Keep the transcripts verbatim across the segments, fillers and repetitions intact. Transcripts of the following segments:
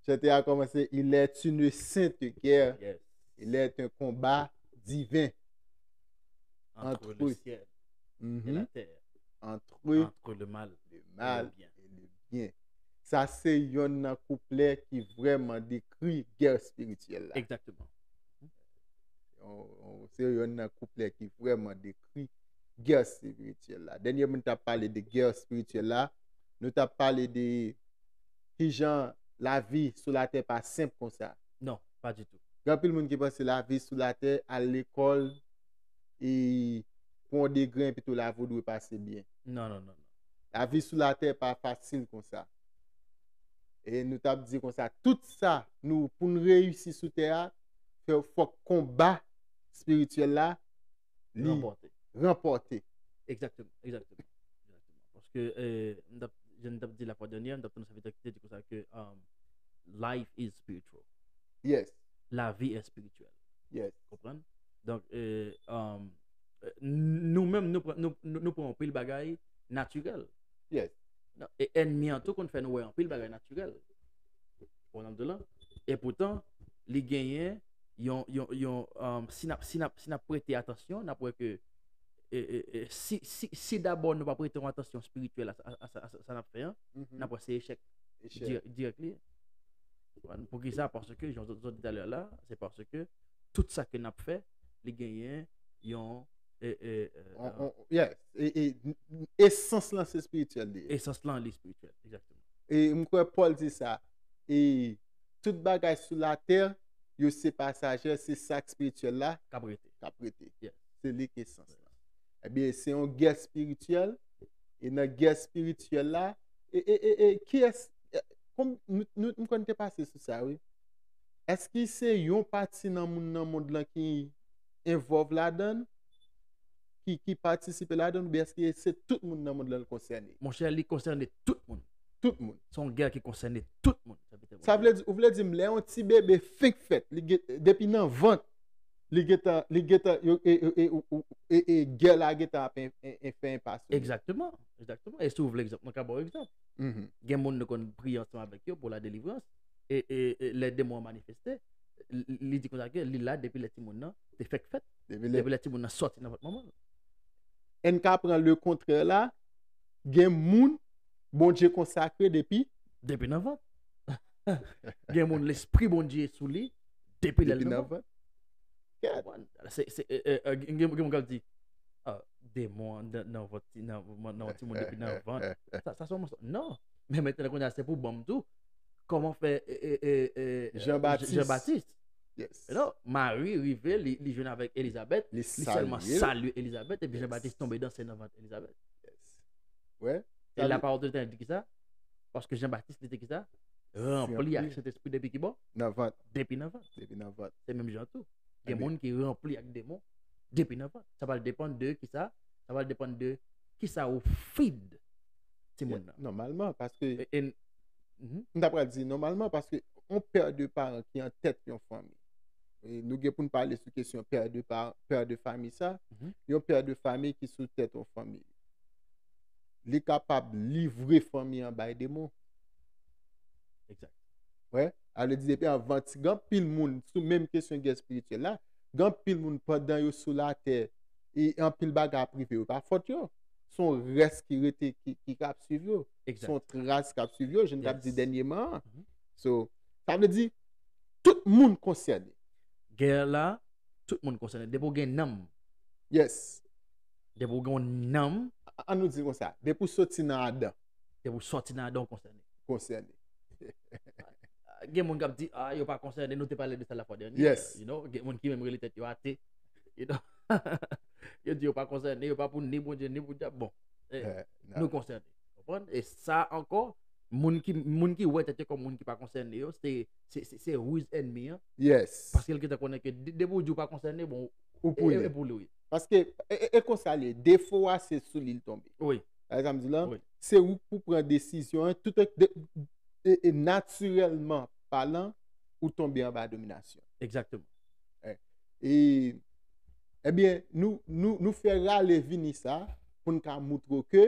Chante a kòmanse, Il est une sainte guerre, Yes. il est un combat divin Entre Entre- le ciel et Mhm. la terre. Entre Entre le mal. le mal bien. et le bien. Sa se yonn nan kouplè ki vrèman dekri gè espirityèl la. Exactement. On- on- Se yonn nan kouplè ki vrèman dekri gè espirityèl la. Dènye moun t ap pale de gè espirityèl la, nou t ap pale de kijan lavi sou latè pa senp konsa. Non, pas du tout. Gen anpil moun ki panse lavi sou latè, al lekòl, e pran yon degre, epi tou lavi w dwe pase byen. Non, non, non, non. Lavi sou latè pa fasil konsa. E nou t ap di konsa, tout sa, nou, pou n reyisi sou tè a, fè, fòk konba espirityèl la, li Ranpòte. Ranpòte. Exactement, exactement. Exactement. Parce que, euh, m t ap- je n t ap di la fois dernière, m t ap tann sa ki te di konsa que um, life is spiritual. Yes, La vie est spirituelle. yes. Konprann? Donk, euh, um, euh, nou menm, nou pran nou, nou, nou pran anpil bagay natirèl. Yes. Non, e ènmi an tou konn fè nou wè anpil bagay natirèl. Konprann de la? E poutan, li genyen yon, yon, yon um, si n ap si n ap si n ap prete atansyon, n ap wè ke e, e, e, si, si, si dabò nou pa prete yon atansyon espirityèl a, a, a, a, a sa n ap fè an, Mhm. n ap wè se echèk Echèk. dirèk, dirèk li ye. Konprann? Poukisa? Paske, jan w di talè la, se paske tout sa ke n ap fè, li genyen yon e, e, e, On- on- yes. E, e, esans lan se espirityèl li ye. Esans lan li espirityèl, egzakteman. E m kwè Pòl di sa. E tout bagay sou latè, yo se pasajè, se sa k espirityèl la K ap rete. k ap rete. Yeah. Se li k esans lan. Ebyen, se yon gè espirityèl. E nan gè espirityèl la, e, e, e, e kiyès, e, kòm nou, nou, nou konn te pase sou sa, wi. Èske se yon pati nan moun nan mond lan ki envòlve ladan l, ki, ki patisipe ladan l, oubyen èske se tout moun nan mond lan l konsène? Monchè, li konsène tout moun. Tout moun. Se yon gè ki konsène tout moun. Sa vle di, Sa vle di, ou vle di m lè yon ti bebe fenk fèt, li gen, depi nan vant, li gentan, li gentan, yo, e, e, e, ou- ou- e, e, gè la gentan ap en- en- en- fè enpas sou li. Egzakteman, egzakteman. E si w vle egzanp, mwen ka ba w egzanp. Mhm. Gen moun nou konn priye ansanm avèk yo pou la delivrans. E, e, e lè demon an manifeste, li, li di konsa ke li la depi lè timoun nan te fèk fèt, Depi lè- depi lè timoun nan sòti nan vant manman l. N ka pran le kontrè la, gen moun Bondye konsakre depi Depi nan vant. Gen moun lespri Bondye sou li depi lè l depi nan nan vant. vant. Kèt. Konprann? Se, se, e, e, e, gen, gen moun k ap di, ah, demon an nan, nan vant, nan, nan yon timoun depi nan vant. Sa, sa se yon mensonj. Non. Men mentnan, kounye a, se pou ban m tou. Kòman fè e, e, e, e, Jean Baptiste. Jean Baptiste. Yes. Non, Mari rive, li, li jwenn avèk Elizabeth. Li Li sèlman salye l. Salye Elizabeth, epi Yes. Jean Baptiste tonbe danse nan vant Elizabeth. Yes. Wè. E la pawòl de Letènèl di ki sa? Paske Jean Baptiste li te ki sa? Ranpli ak Ranpli. Sentespri depi ki bò? Nan vant. Depi nan vant. Depi nan vant. Se menm jan tou. Gen Ebyen. Moun ki ranpli ak demon depi nan vant. Sa pral depann de ki sa? Sa pral depann de ki sa ou feed timoun nan. Nòmalman, paske E, e, mhm. M ta pral di nòmalman, paske yon pè de paran ki an tèt yon fanmi. E nou gen pou n pale sou kesyon pè de pa, pè de fanmi sa. Mhm. Yon pè de fanmi ki sou tèt yon fanmi. Li kapab livre fanmi an bay demon. Egzak. Wè, ale di depi anvan ti gen anpil moun sou menm kesyon gè espirityèl la, gen anpil moun pandan yo sou latè, e anpil bagay ap rive yo pa fòt yo. Se yon rès ki rete, ki, ki, k ap swiv yo. Se Egzak. Yon tras k ap swiv yo, jan n t ap di Yes. dènyèman an. Mhm. So, sa vle di, tout moun konsène. Gè la, tout moun konsène. Depi w gen nanm, Yes. depi w gen yon nanm, A- An nou di konsa, depi w soti nan Adan, depi w sòti nan adan w konsène. konsène. Gen moun k ap di, ah, yo pa konsène, nou te pale de sa la fwa dènye. Yes. You know, gen moun ki menm rele tèt yo ate. You know? Yo di yo pa konsène, yo pa pou ni Bondye, ni pou dyab. Bon, eh, Eh, nan. Nou konsène. Konprann? E sa ankò, moun ki, moun ki wè tèt yo kòm moun ki pa konsène yo, se, se, se, se riz ènmi an. Yes. Paske l gentan konnen ke de- depi w di w pa konsène, bon, Ou pou e, li. E pou li, wi. Paske, e, e, e konsa li ye, defo a se sou li l tonbe. Wi. Sa vle di m di lan, Wi. se ou k pou pran desizyon an, tout de, e, e, natirèlman palan, ou tonbe anba dominasyon. Egzakteman. E, ebyen, nou, nou, nou fè rale vini sa pou n ka moutre w ke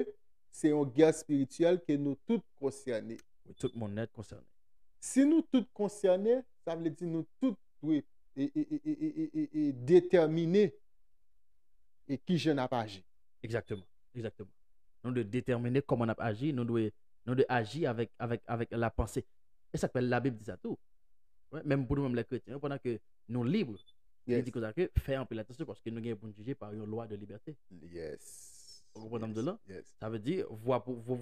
se yon gè espirityèl ke nou tout konsène. Wi, tout moun nèt konsène. Si nou tout konsène, sa vle di nou tout dwe e, e, e, e, e, e, e detèmine e kijan n ap aji. Egzakteman. Egzakteman. Nou dwe detèmine kòman n ap aji, nou dwe, nou dwe aji avèk, avèk, avèk lapanse. E sa k fè Labib di sa tou. Wi, menm pou nou menm lè kretyen, pandan ke nou lib, li Yes. di konsa ke fè anpil atansyon paske nou gen pou n jije pa yon lwa de libète. Yes. Ou konprann sa m di w la? Yes. Sa vle di vwa pou vwa,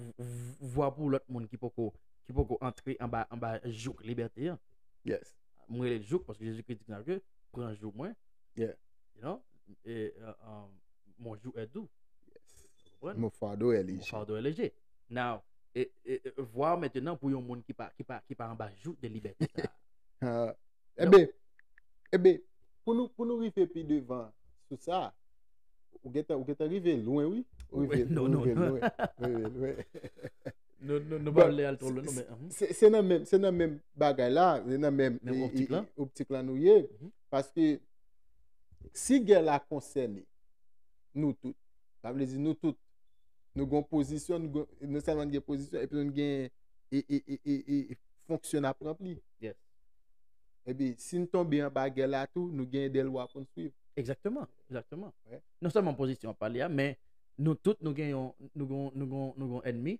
vwa pou lòt moun ki poko ki poko antre anba anba jouk libète an. Yes. Mwen rele l jouk paske Jezikri di konsa ke pran jouk mwen. Yeah. You know? E euh, euh, mon joug est doux. Yes. Ou konprann? Mon fardeau est Mon léger. Fardeau est léger. Now, e, e, e, vwa mentnan pou yon moun ki pa ki pa ki pa anba jouk de libète sa. Ah, Ebe, ebe, pou nou, pou nou rive pi devan sou sa, ou gentan, ou gentan rive lwen, wi. Ou rive, Wi, non, ou non, rive non. Lwen. Rive lwen. Nou nou nou Bon, pa vle al twò lwen non, men mhm. Se se nan menm, se nan menm bagay la, se nan menm Menm e, optik e, la. E, optik la nou ye. Mhm. Paske si gè la konsène nou tout, sa vle di nou tout, nou gen pozisyon, nou gen, nou sèlman gen pozisyon, epi nou gen e, e, e, e, e fonksyon n ap ranpli. Yes. Epi si n tonbe anba gè la tou, nou gen de lwa pou n swiv. Egzakteman, egzakteman. Wi. Non sèlman pozisyon ap pale a, men nou tout nou gen yon nou gen nou gen nou gen yon ènmi.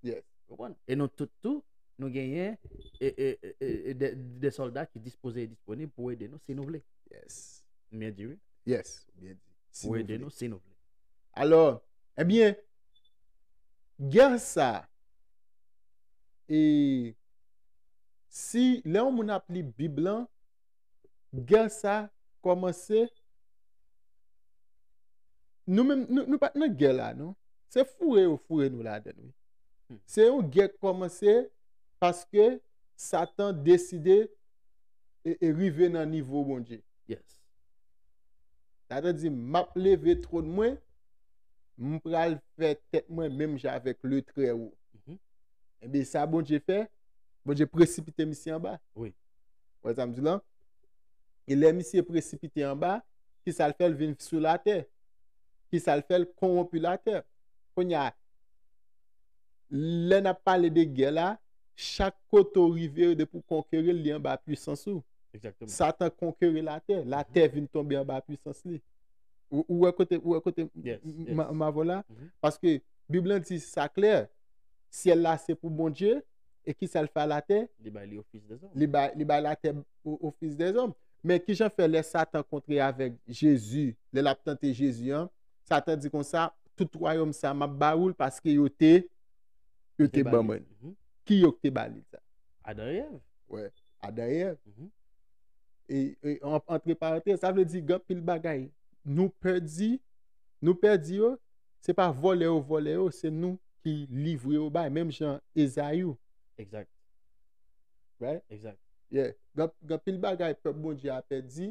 Yes. Ou konprann? E nou tout tou nou genyen e, e, e, e, de, de sòlda ki dispoze e disponib pou ede nou si nou vle. Yes. M byen di wi. Yes. Byen di. Si Pou nou ede vle. Nou si nou vle. Alò, ebyen, gè sa, e si lè yon moun ap li Bib lan, gè sa kòmanse, nou menm, nou, nou pa t nan gè la, non. Se foure yo foure nou ladan l, wi. Hmm. Se yon gè k kòmanse paske Satan deside e, e rive nan nivo Bondye. Yes. Satan di, "M ap leve twòn mwen, m pral fè tèt mwen menm jan avèk le Très Haut." Mhm. Ebyen, sa Bondye fè, Bondye presipite misye anba. Wi. Wè sa m di lan? E lè misye presipite anba, ki sa l fè? L vin sou latè. Ki sa l fè? L konwonpi latè. Kounye a, lè n ap pale de gè la, chak kote w rive, depi w konkeri l, li anba pwisans ou. Egzakteman. Satan konkeri latè, latè vin tonbe anba pwisans li. Ou, ou wè kote, ou wè kote Yes, m- yes. m- m ap voye la? Mhm. Paske Bib lan di sa klè, syèl la se pou Bondye, e ki sa l fè a latè? Li bay li ofis dezòm. Li bay, li bay latè o- ofis dezòm. Men ki jan fè lè Satan kontre avèk Jezi, lè l ap tante Jezi an, Satan di konsa, "Tout wayòm sa, m ap ba ou l paske yo te, yo te ban mwen." Mhm. Ki yo k te ba li sa? Adan e Èv. Wè, Adan e Èv. Mhm. E, e an, antre parantèz, sa vle di gen anpil bagay nou pèdi, nou pèdi yo, se pa vòlè yo vòlè yo, se nou ki livre yo bay, menm jan Ezayi. Egzak. Right? Egzak. Yeah. Gen, gen anpil bagay pèp Bondye a pèdi,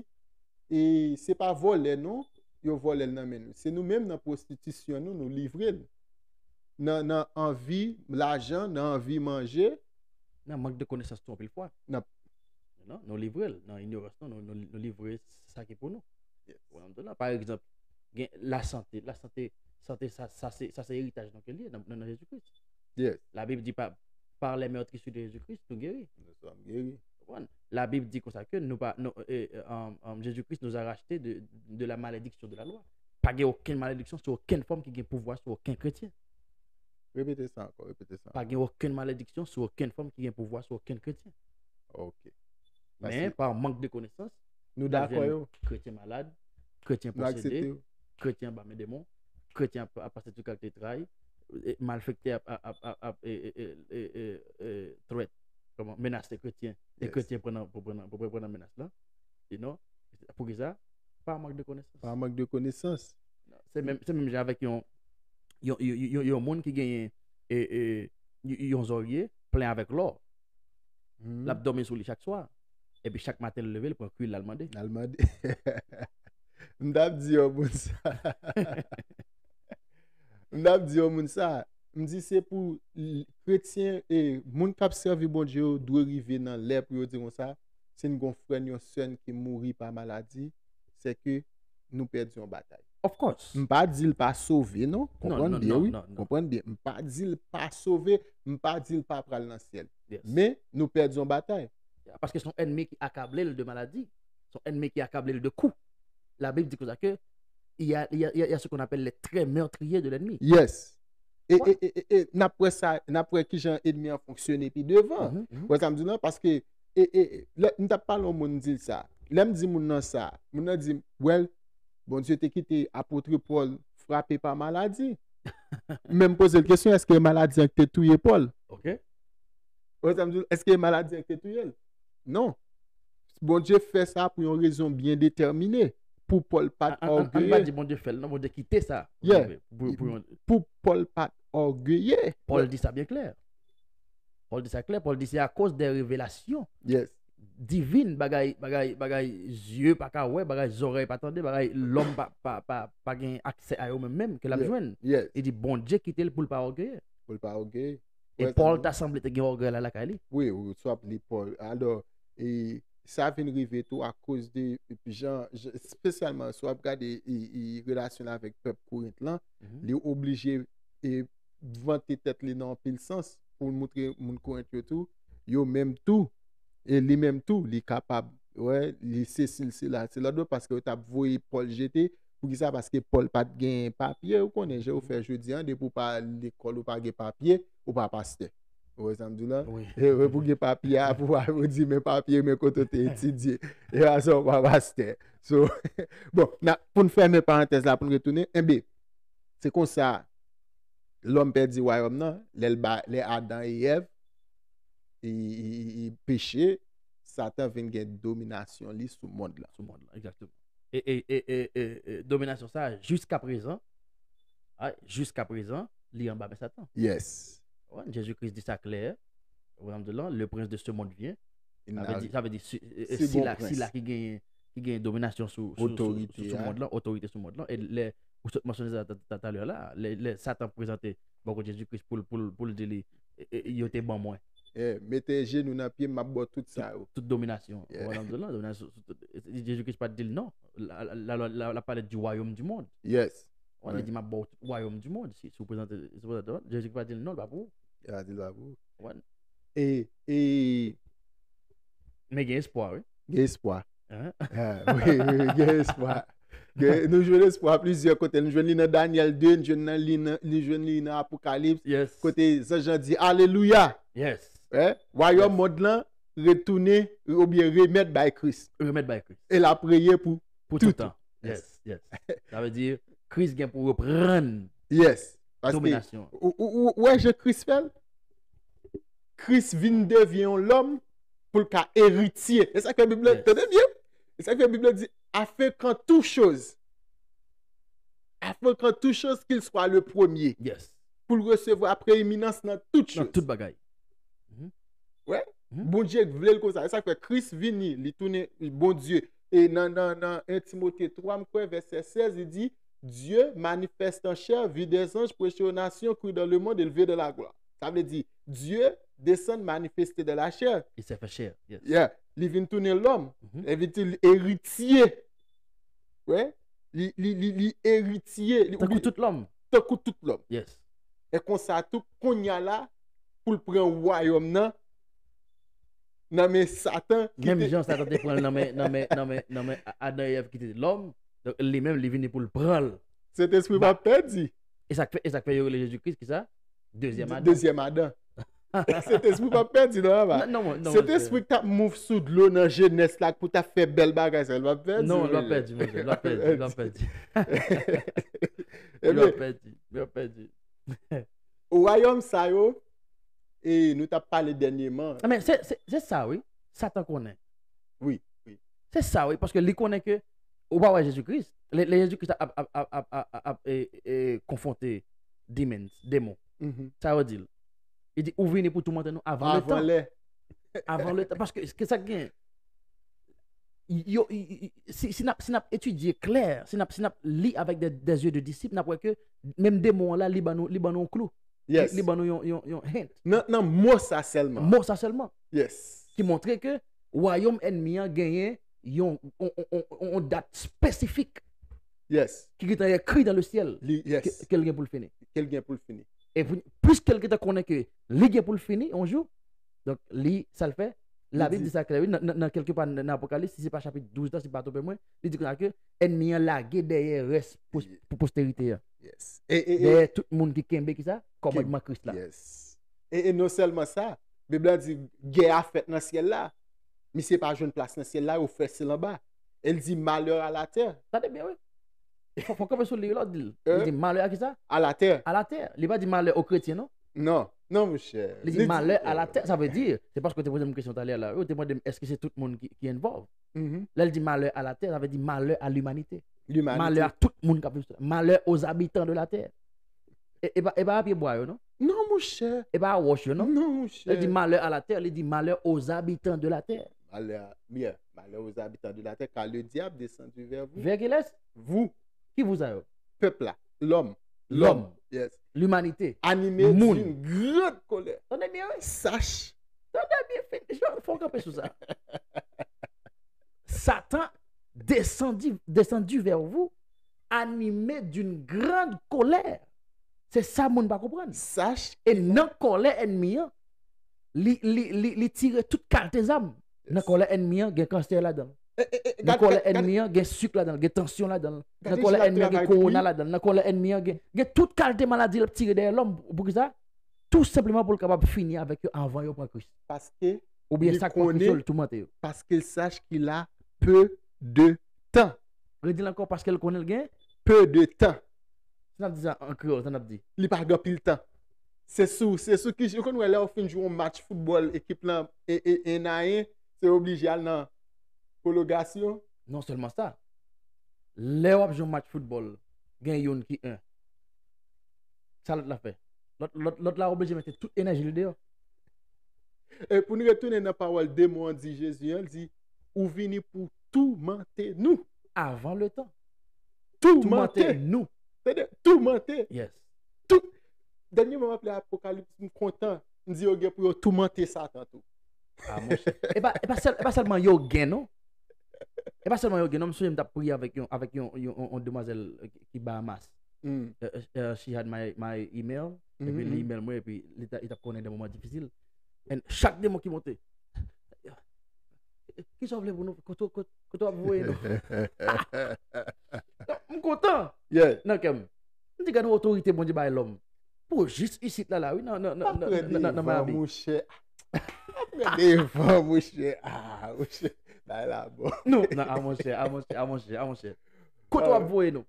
e se pa vòlè non, yo vòlè l nan men nou. Se nou menm nan pwostitisyon nou, nou livre l. Nan, nan anvi lajan, nan anvi manje. Nan mank de konesans tou anpil fwa. Nan- Non, nou livre l. Nan inyorans nou, nou, nou, nou livre sa ki pou nou. Yes. Ou konprann sa m di w la? Pa egzanp, gen lasante, lasante, sante sa, sa se, sa se eritaj nou ke l ye nan, nan, nan Jezikri. Yes. Labib di pa, par les meurtrissures de Jésus-Christ, nou geri. Nou sòm geri. Konprann? Labib di konsa ke nou pa, nou, e, e, um, um, Jésus-Christ nous a rachetés de, de la malédiction de la loi. Pa gen okenn malediksyon sou okenn fòm ki gen pouvwa sou okenn kretyen. Repete sa ankò, repete sa. Pa gen okenn malediksyon sou okenn fòm ki gen pouvwa sou okenn kretyen. Ok. Men, pa mank de konesans, Nou dakò yo. Kretyen malad, kretyen Nou posede, aksepte yo. Kretyen anba men demon, kretyen ap, ap pase tout kalite tray, e, malfektè ap, ap, ap, ap, ap, e, e, e, e, e, e, threat, kòman, menase kretyen, e Yes. Kretyen pran nan, pou pran nan, pou pran nan menas lan. You know? Poukisa? Pa mank de konesans. Pa mank de konesans. Se menm, se menm jan avèk yon, yon, yon, yon, yon moun ki genyen e, e, yon zòrye plen avèk lò. Mhm. L ap dòmi sou li chak swa. Epi chak maten l leve, l pran kwi l al mande. Al mande. M t ap di yon moun sa. M t ap di yon moun sa. M di se pou l- kretyen e moun k ap sèvi Bondye yo dwe rive nan lè pou yo di konsa, si n gon frè n, yon sè n ki mouri pa maladi, se ke nou pèdi yon batay. Of course. M pa di l pa sove, non. Konprann byen, wi. Konprann byen. M pa di l pa sove, m pa di l pa pral nan syèl. Men, nou pèdi yon batay. Paske se yon ènmi ki akable l de maladi. Se yon ènmi ki akable l de kou. La Bible dit comme ça que il y a, il y a, il y a ce qu'on appelle les traits meurtriers de l'ennemi. Yes. E, e, e, e, e n ap wè sa, n ap wè kijan ènmi an fonksyone pi devan. Wè sa m di w lan, paske e, e, lè m t ap pale yon moun, m di l sa. Lè m di moun nan sa, moun nan di m, well, Bondye te kite apot Pòl frape pa maladi. Men m poze l kesyon, èske maladi an ki te touye Pòl? Ok. Wè sa m di w, èske maladi an ki te touye l? Non. Bondye fè sa pou yon rezon byen detèmine. Pou Pòl pa t ògeye. An pa di Bondye fè l, non, Bondye kite sa. Pou Pòl pa t ògeye. Pòl di sa byen klè. Pòl di sa klè, Pòl di se akoz de revelasyon divin, bagay, bagay, bagay zye pa ka wè, bagay zòrèy pa tande, bagay lòm pa, pa, pa, pa gen aksè a yo menm menm, ke l ap jwenn. Li di Bondye kite l pou l pa ògeye. Pou l pa ògeye. E Pòl ta sanble te gen ògèy la lakay li. Wi, ou swa ap li Pòl. Alò, e, sa vin rive tou akoz de jan, espesyalman si w ap gade e, e, relasyon l avèk pèp Korent lan, li oblije e, vante tèt li nan anpil sans pou l moutre moun Korent yo tou, yo menm tou, e li menm tou, li kapab, wè, li sesi l, sela, se lòt bò, paske yo t ap voye Pòl jete. Poukisa? Paske Pòl pa t gen papye. Ou konnen, jan yo fè jodi a, depi w pa lekòl, ou pa gen papye, ou pa pastè. Ou wè sa m di w lan? Pou gen papye a, pou w di men papye, men kote w te etidye. E pa sa w pa pastè. So, bon, pou n fèmen parantèz la, pou n retounen, enben, se konsa, lòm pèdi wayòm nan, lè l ba, lè Adan e Èv, e, e, e, e peche, Satan vin gen dominasyon li sou mond lan. Sou mond lan, egzakteman. E, e, e, e, e, e dominasyon sa, jiskaprezan, a, jiskaprezan, li anba men Satan. Yes. Wè, Jezi Kris di sa klè. Wè, m di lan, le prince de ce monde vient. Sa vle di, sa vle di, si, e, e, sila, sila ki genyen, ki genyen dominasyon sou, sou, sou, sou, sou mond lan, otorite sou mond lan. E lè ou sot mansyone sa ta, ta, talè la, lè, lè Satan prezante bò kote Jezi Kris pou l, pou l, pou l di li, e, e, yo te ban mwen. Yeah, mete jenou nan pye m, m ap ba w tout sa yo. Tout dominasyon. Yeah. Ou konprann sa m di w lan? Dominasyon sou tout. Jezi Kris pa t di l non. La, la, la, la, la pale du royaume du monde. Yes. Wè, li di, m ap ba w tout wayòm du mond. Si, si w prezante, si w prezante, Jezi pa di l non, li pa pou ou. Li pa di l pa pou ou. Wè. E, e, Men gen espwa, wi. Gen espwa. Wi, wi, gen espwa. Gen, nou jwenn espwa plizyè kote. Nou jwenn li nan Danyèl de, nou jwenn nan li nan, nou jwenn li nan Apokalips. Yes. Kote zanj lan di, Alelouya! Yes. Wè? Wayòm mond lan retounen oubyen remèt bay Kris. Remèt bay Kris. E l ap reye pou Pou tout tan. Yes, yes. Sa vle di, Kris gen pou reprann dominasyon. Yes. Paske, ou, ou, ou, ou wè jan Kris fè l? Kris vin devyen yon lòm pou l ka eritye. E sa k fè Bib la, tande byen. E sa k fè Bib la di, afin qu'en toutes choses, afin qu'en toutes choses, qu'il soit le premier. Yes. Pou l resevwa preeminans nan tout choz. Nan tout bagay. Wè? Bondye vle l konsa. E sa k fè Kris vini, li tounen Bondye. E nan, nan, nan en Timote twa, m kwè, vèsè sèz, li di, Dieu manifeste en chair, vit des anges, prêché aux nations, cru dans le monde, élevé dans la gloire. Sa vle di, Dye desann manifeste dans la chair. Il s'est fait chair, yes. Yeah. Li vin tounen lòm. Li vin tounen eritye. Wè? Li, li, li, li eritye. Tankou tout lòm. Tankou tout lòm. Yes. E konsa tou, kounye a la, pou l pran wayòm nan nan men Satan. Menm jan Satan te pran l nan men, nan men, nan men, nan men Adan e Èv ki te lòm, donk li menm li vini pou l pran l. Sentespri p ap pèdi. E sa k fè, e sa k fè yo rele Jezi Kris kisa? Dezyèm Adan. Dezyèm Adan. Sentespri p ap pèdi non, papa. Sentespri k t ap move sou dlo nan Jenès la pou t ap fè bèl bagay sa, li p ap pèdi. Non, li p ap pèdi, monchè, li p ap pèdi, li p ap pèdi. Li p ap pèdi, li p ap pèdi. Wayòm sa yo, e nou t ap pale dènyèman. Men se, se, se sa wi, Satan konnen. Wi, wi. Se sa wi, paske li konnen ke ou pa wè Jezi Kris. Lè, lè Jezi Kris ap, ap, ap, ap, ap, ap, e, e, konfwonte demons, demon, sa yo di l? Li di, ou vini pou toumante nou avan letan. Avan lè. Avan letan. Paske, ke sa k gen? Yo, i, i, i, si, si n ap, si n ap etidye klè, si n ap, si n ap li avèk de, de zye de disip, n ap wè ke menm demon an la, li ban nou, li ban nou yon klou. Yes. Li, li ban nou yon, yon, yon hint. Nan, nan mo sa sèlman. Mo sa sèlman. Yes. Ki montre ke wayòm ènmi an genyen yon, yon, yon, yon, yon dat espesifik. Yes. Ki gentan ekri dans le ciel. Li, yes. Ke l gen pou l fini. Ke l gen pou l fini. E pou, plis ke l gentan konnen ke li gen pou l fini yon jou, donk li, sa l fè, Labib di sa klè, wi, nan, nan, nan kèlke pa nan, nan Apokalips, si se pa chapit douz lan, si m pa twonpe mwen, li di konsa ke ènmi an lage dèyè rès pou, pou posterite a. Yes. E, e, e, Dèyè tout moun ki kenbe ki sa? Kòmandman Kris la. Yes. E, e non sèlman sa, Bib la di gè a fèt nan syèl la. Misye pa jwenn plas nan syèl la, yo fòse l anba. E l di malè a latè. Tande byen, wi. Fò, fò kanpe sou li la, di l. Li di malè a ki sa? A latè. A latè. Li pa di malè o kretyen, non? Non, non, monchè. Li di malè a latè. Sa vle di, se paske w te poze m kesyon talè la. Ou te mande m èske se tout moun ki, ki envolve. Mhm. Lè l di malè a latè, sa vle di malè a limanite. Limanite. Malè a tout moun k ap viv sou la. Malè aux habitants de la terre. E, e pa, e pa a pye bwa yo, non? Non, monchè. E pa a wòch yo, non? Non, monchè. Lè l di malè a latè, li di malè aux habitants de la terre. Malè, yeah, malè aux habitants de la terre, car le diable descendu vers vous. Vers qui est? Vous, Ki vous a yo? Pèp la, lòm. Lòm. Yes. Limanite. Animé Moun. D'une grande colère. Tande byen, wi. Sache. Tande byen, fin. Jean, fò w kanpe sou sa. Satan descendit, descendit vers vous, animé d'une grande colère. Se sa moun pa konprann. Sache. E nan kòlè ènmi an, li, li, li, li tire tout kalte zam. Nan kòlè ènmi an, gen kansè ladan l. Nan kòlè ènmi an, gen sik ladan l, gen tansyon ladan l. Nan kòlè ènmi an, gen kowona ladan l. Nan kòlè ènmi an, gen, gen tout kalte maladi l ap tire dèyè lòm. Poukisa? Tou senpleman pou l kapab fini avèk yo anvan yo pran Kris. Paske Oubyen sa k pran Kris yo, l toumante yo. Paske l sache qu'il a peu de temps. Redi l ankò, paske l konnen l gen peu de temps. Si n ap di sa an kreyòl, sa n ap di. Li pa gen anpil tan. Se sou, se sou ki, ou konn wè lè w fin jwe yon match foutbòl, ekip lan e, e, en a en, se oblije al nan pwolongasyon. Non sèlman sa, lè w ap jwe yon match foutbòl, gen youn ki en. Sa lòt la fè? Lòt, lòt, lòt la oblije mete tout enèji l deyò. E pou n retounen nan pawòl demon an di Jezi an, l di, ou vini pou toumante nou. Avan le tan. Toumante. Nou. Tande, toumante. Yes. Tou... Dènye moman m ap li Apokalips, m kontan. M di yo gen pou yo toumante Satan tou. Ah, monchè. E pa, e pa, sèl, e pa sèlman yo gen, non. E pa sèlman yo gen, non. M sonje m t ap priye avèk yon, avèk yon, yon, yon, yon demwazèl ki Bahamas. Uh, uh, she had my, my email. Epi li email mwen, epi li t ap konnen de moman difisil. And chak demon ki monte, kisa w vle pou nou? Kote, kote, kote w ap voye nou? M kontan nan kè m. M di gade yon otorite Bondye bay lòm. Pou jis isit la, la, wi, nan, nan, nan, nan, nan, nan Miami. Monchè. Apre devan, monchè. Ah, monchè. Bay la bon. Non, non, ah, monchè, ah, monchè, ah, monchè, ah, monchè. Kote w ap voye nou?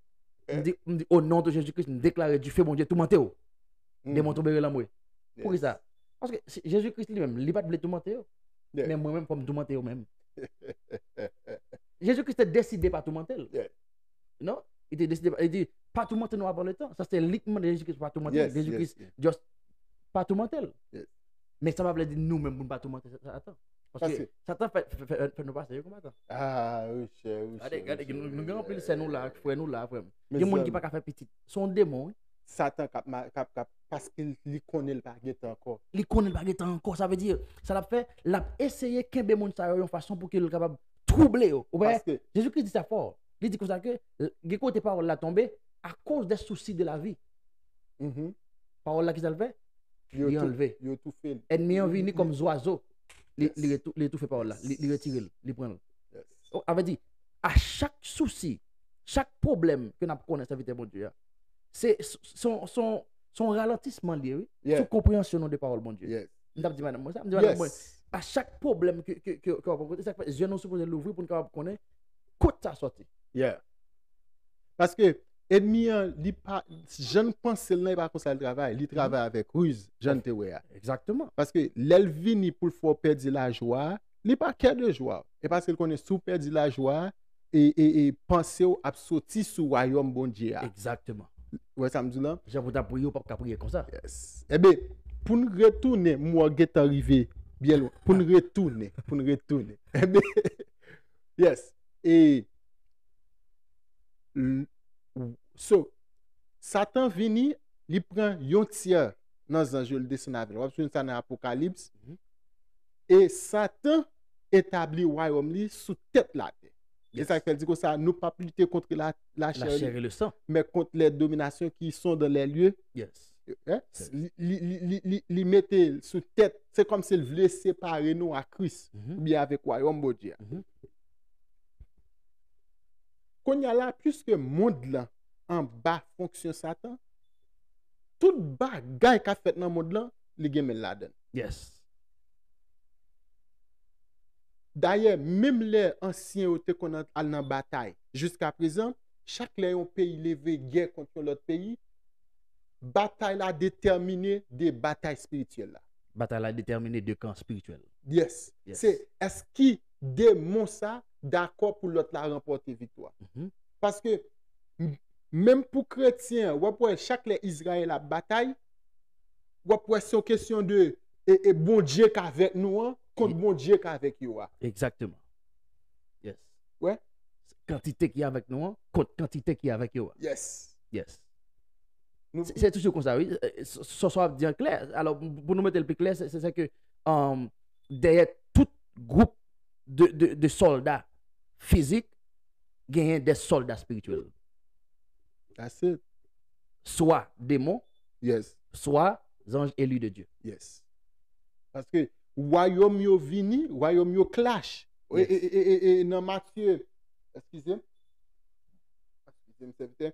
M di, m di, o non de Jezi Kris, m deklare dife Bondye toumante w. Demon tonbe relanmwe. Poukisa? Paske Jezi Kris li menm, li pa t vle toumante yo. Men mwen menm, fò m toumante yo menm. Jezi Kris te deside pa toumante l. Non? Li te deside, li di, pa toumante nou avan le tan. Sa se li ki mande Jezi Kris pa toumante l. Jezi Kris just pa toumante l. Men sa pa vle di nou menm pou n pa toumante Satan. Paske Satan fè, fè, fè, fè nou pase yo kòm atan. Ah, wi, chè, wi. Gade, gade, nou, nou gen anpil sè nou la, frè nou la, frè m. Gen moun ki pa ka fè pitit. Se yon demon, wi. Satan k ap, k ap, k ap, paske li konnen l pa gen tan ankò. Li konnen l pa gen tan ankò. Sa vle di, sa l ap fè, l ap eseye kenbe moun sa yo yon fason pou ke l kapab twouble yo. Ou wè? Jezi Kris di sa fò. Li di konsa ke, gen kote pawòl la tonbe, akoz de sousi de la vi. Pawòl la, kisa l fè? Li anlve. Ènmi an vini kòm zwazo. Li, li etoufe pawòl la. Li, li retire l. Li pran l. Sa vle di, a chak sousi, chak pwoblèm ke n ap konnen sèvitè Bondye a, se, se, se yon ralantisman li ye, wi, sou konpreyansyon nou de pawòl Bondye. M t ap di madanm mwen sa, m di madanm mwen, a chak pwoblèm ke, ke, ke, ke w ap rankontre, se sa k fè zye nou sipoze louvri pou n kapab konnen kot sa sòti. Paske ènmi an, li pa, jan l panse l nan, e pa konsa l travay. Li travay avèk riz, jan n te wè a. Egzakteman. Paske lè l vini pou l fè w pèdi lajwa, li pa kè de jwa. E paske l konnen si w pèdi lajwa, e, e, e panse w ap soti sou wayòm Bondye a. Egzakteman. Ou wè sa m di w lan? Jan pou w ta priye, ou p ap ka priye konsa. Yes. Enben, pou n retounen, m wè w gentan rive byen lwen. Pou n retounen, pou n retounen. Enben, yes. E, so, Satan vini, li pran yon tyè nan zanj yo, li desann avè l. W ap jwenn sa nan Apokalips. E Satan etabli wayòm li sou tèt latè. E sa k fè l di konsa, nous pas lutter contre la, la chair, la chair et le sang, mais contre les dominations qui sont dans les lieux. Yes. Hein? Yes. Li, li, li, li, li, li mete l sou tèt, se kòmsi l vle separe nou a Kris, mhm, oubyen avèk wayòm Bondye a. Mhm. Kounye a la, piske mond lan anba fonksyon Satan, tout bagay k ap fèt nan mond lan, li gen men l ladan l. Yes. Dayè, menm lè ansyen yo te konn al nan batay, jiska prezan, chak lè yon peyi leve gè kont yon lòt peyi, batay la detèmine de batay espirityèl la. Batay la detèmine de kan espirityèl. Yes. Yes. Se èske demon sa dakò pou lòt la ranpòte viktwa? Mhm. Paske m- menm pou kretyen, w ap wè chak lè Izrayèl ap batay, w ap wè se yon kesyon de e, e Bondye k avèk nou an kont Bondye k avèk yo a. Exactement. Yes. Wè? Kantite ki avèk nou an kont kantite ki avèk yo a. Yes. Yes. Nou- Se se toujou konsa, wi. Sòswa ap di an klè. Alò, pou nou mete l pi klè, se se ke um, dèyè tout gwoup de, de, de sòlda fizik, genyen de sòlda espirityèl. That's it. Swa demon, yes, swa zanj eli de Dye. Yes. Paske wayòm yo vini, wayòm yo clash. E, yes, e, e, e, e nan Matye, eskize m, eskize m, sèvitè.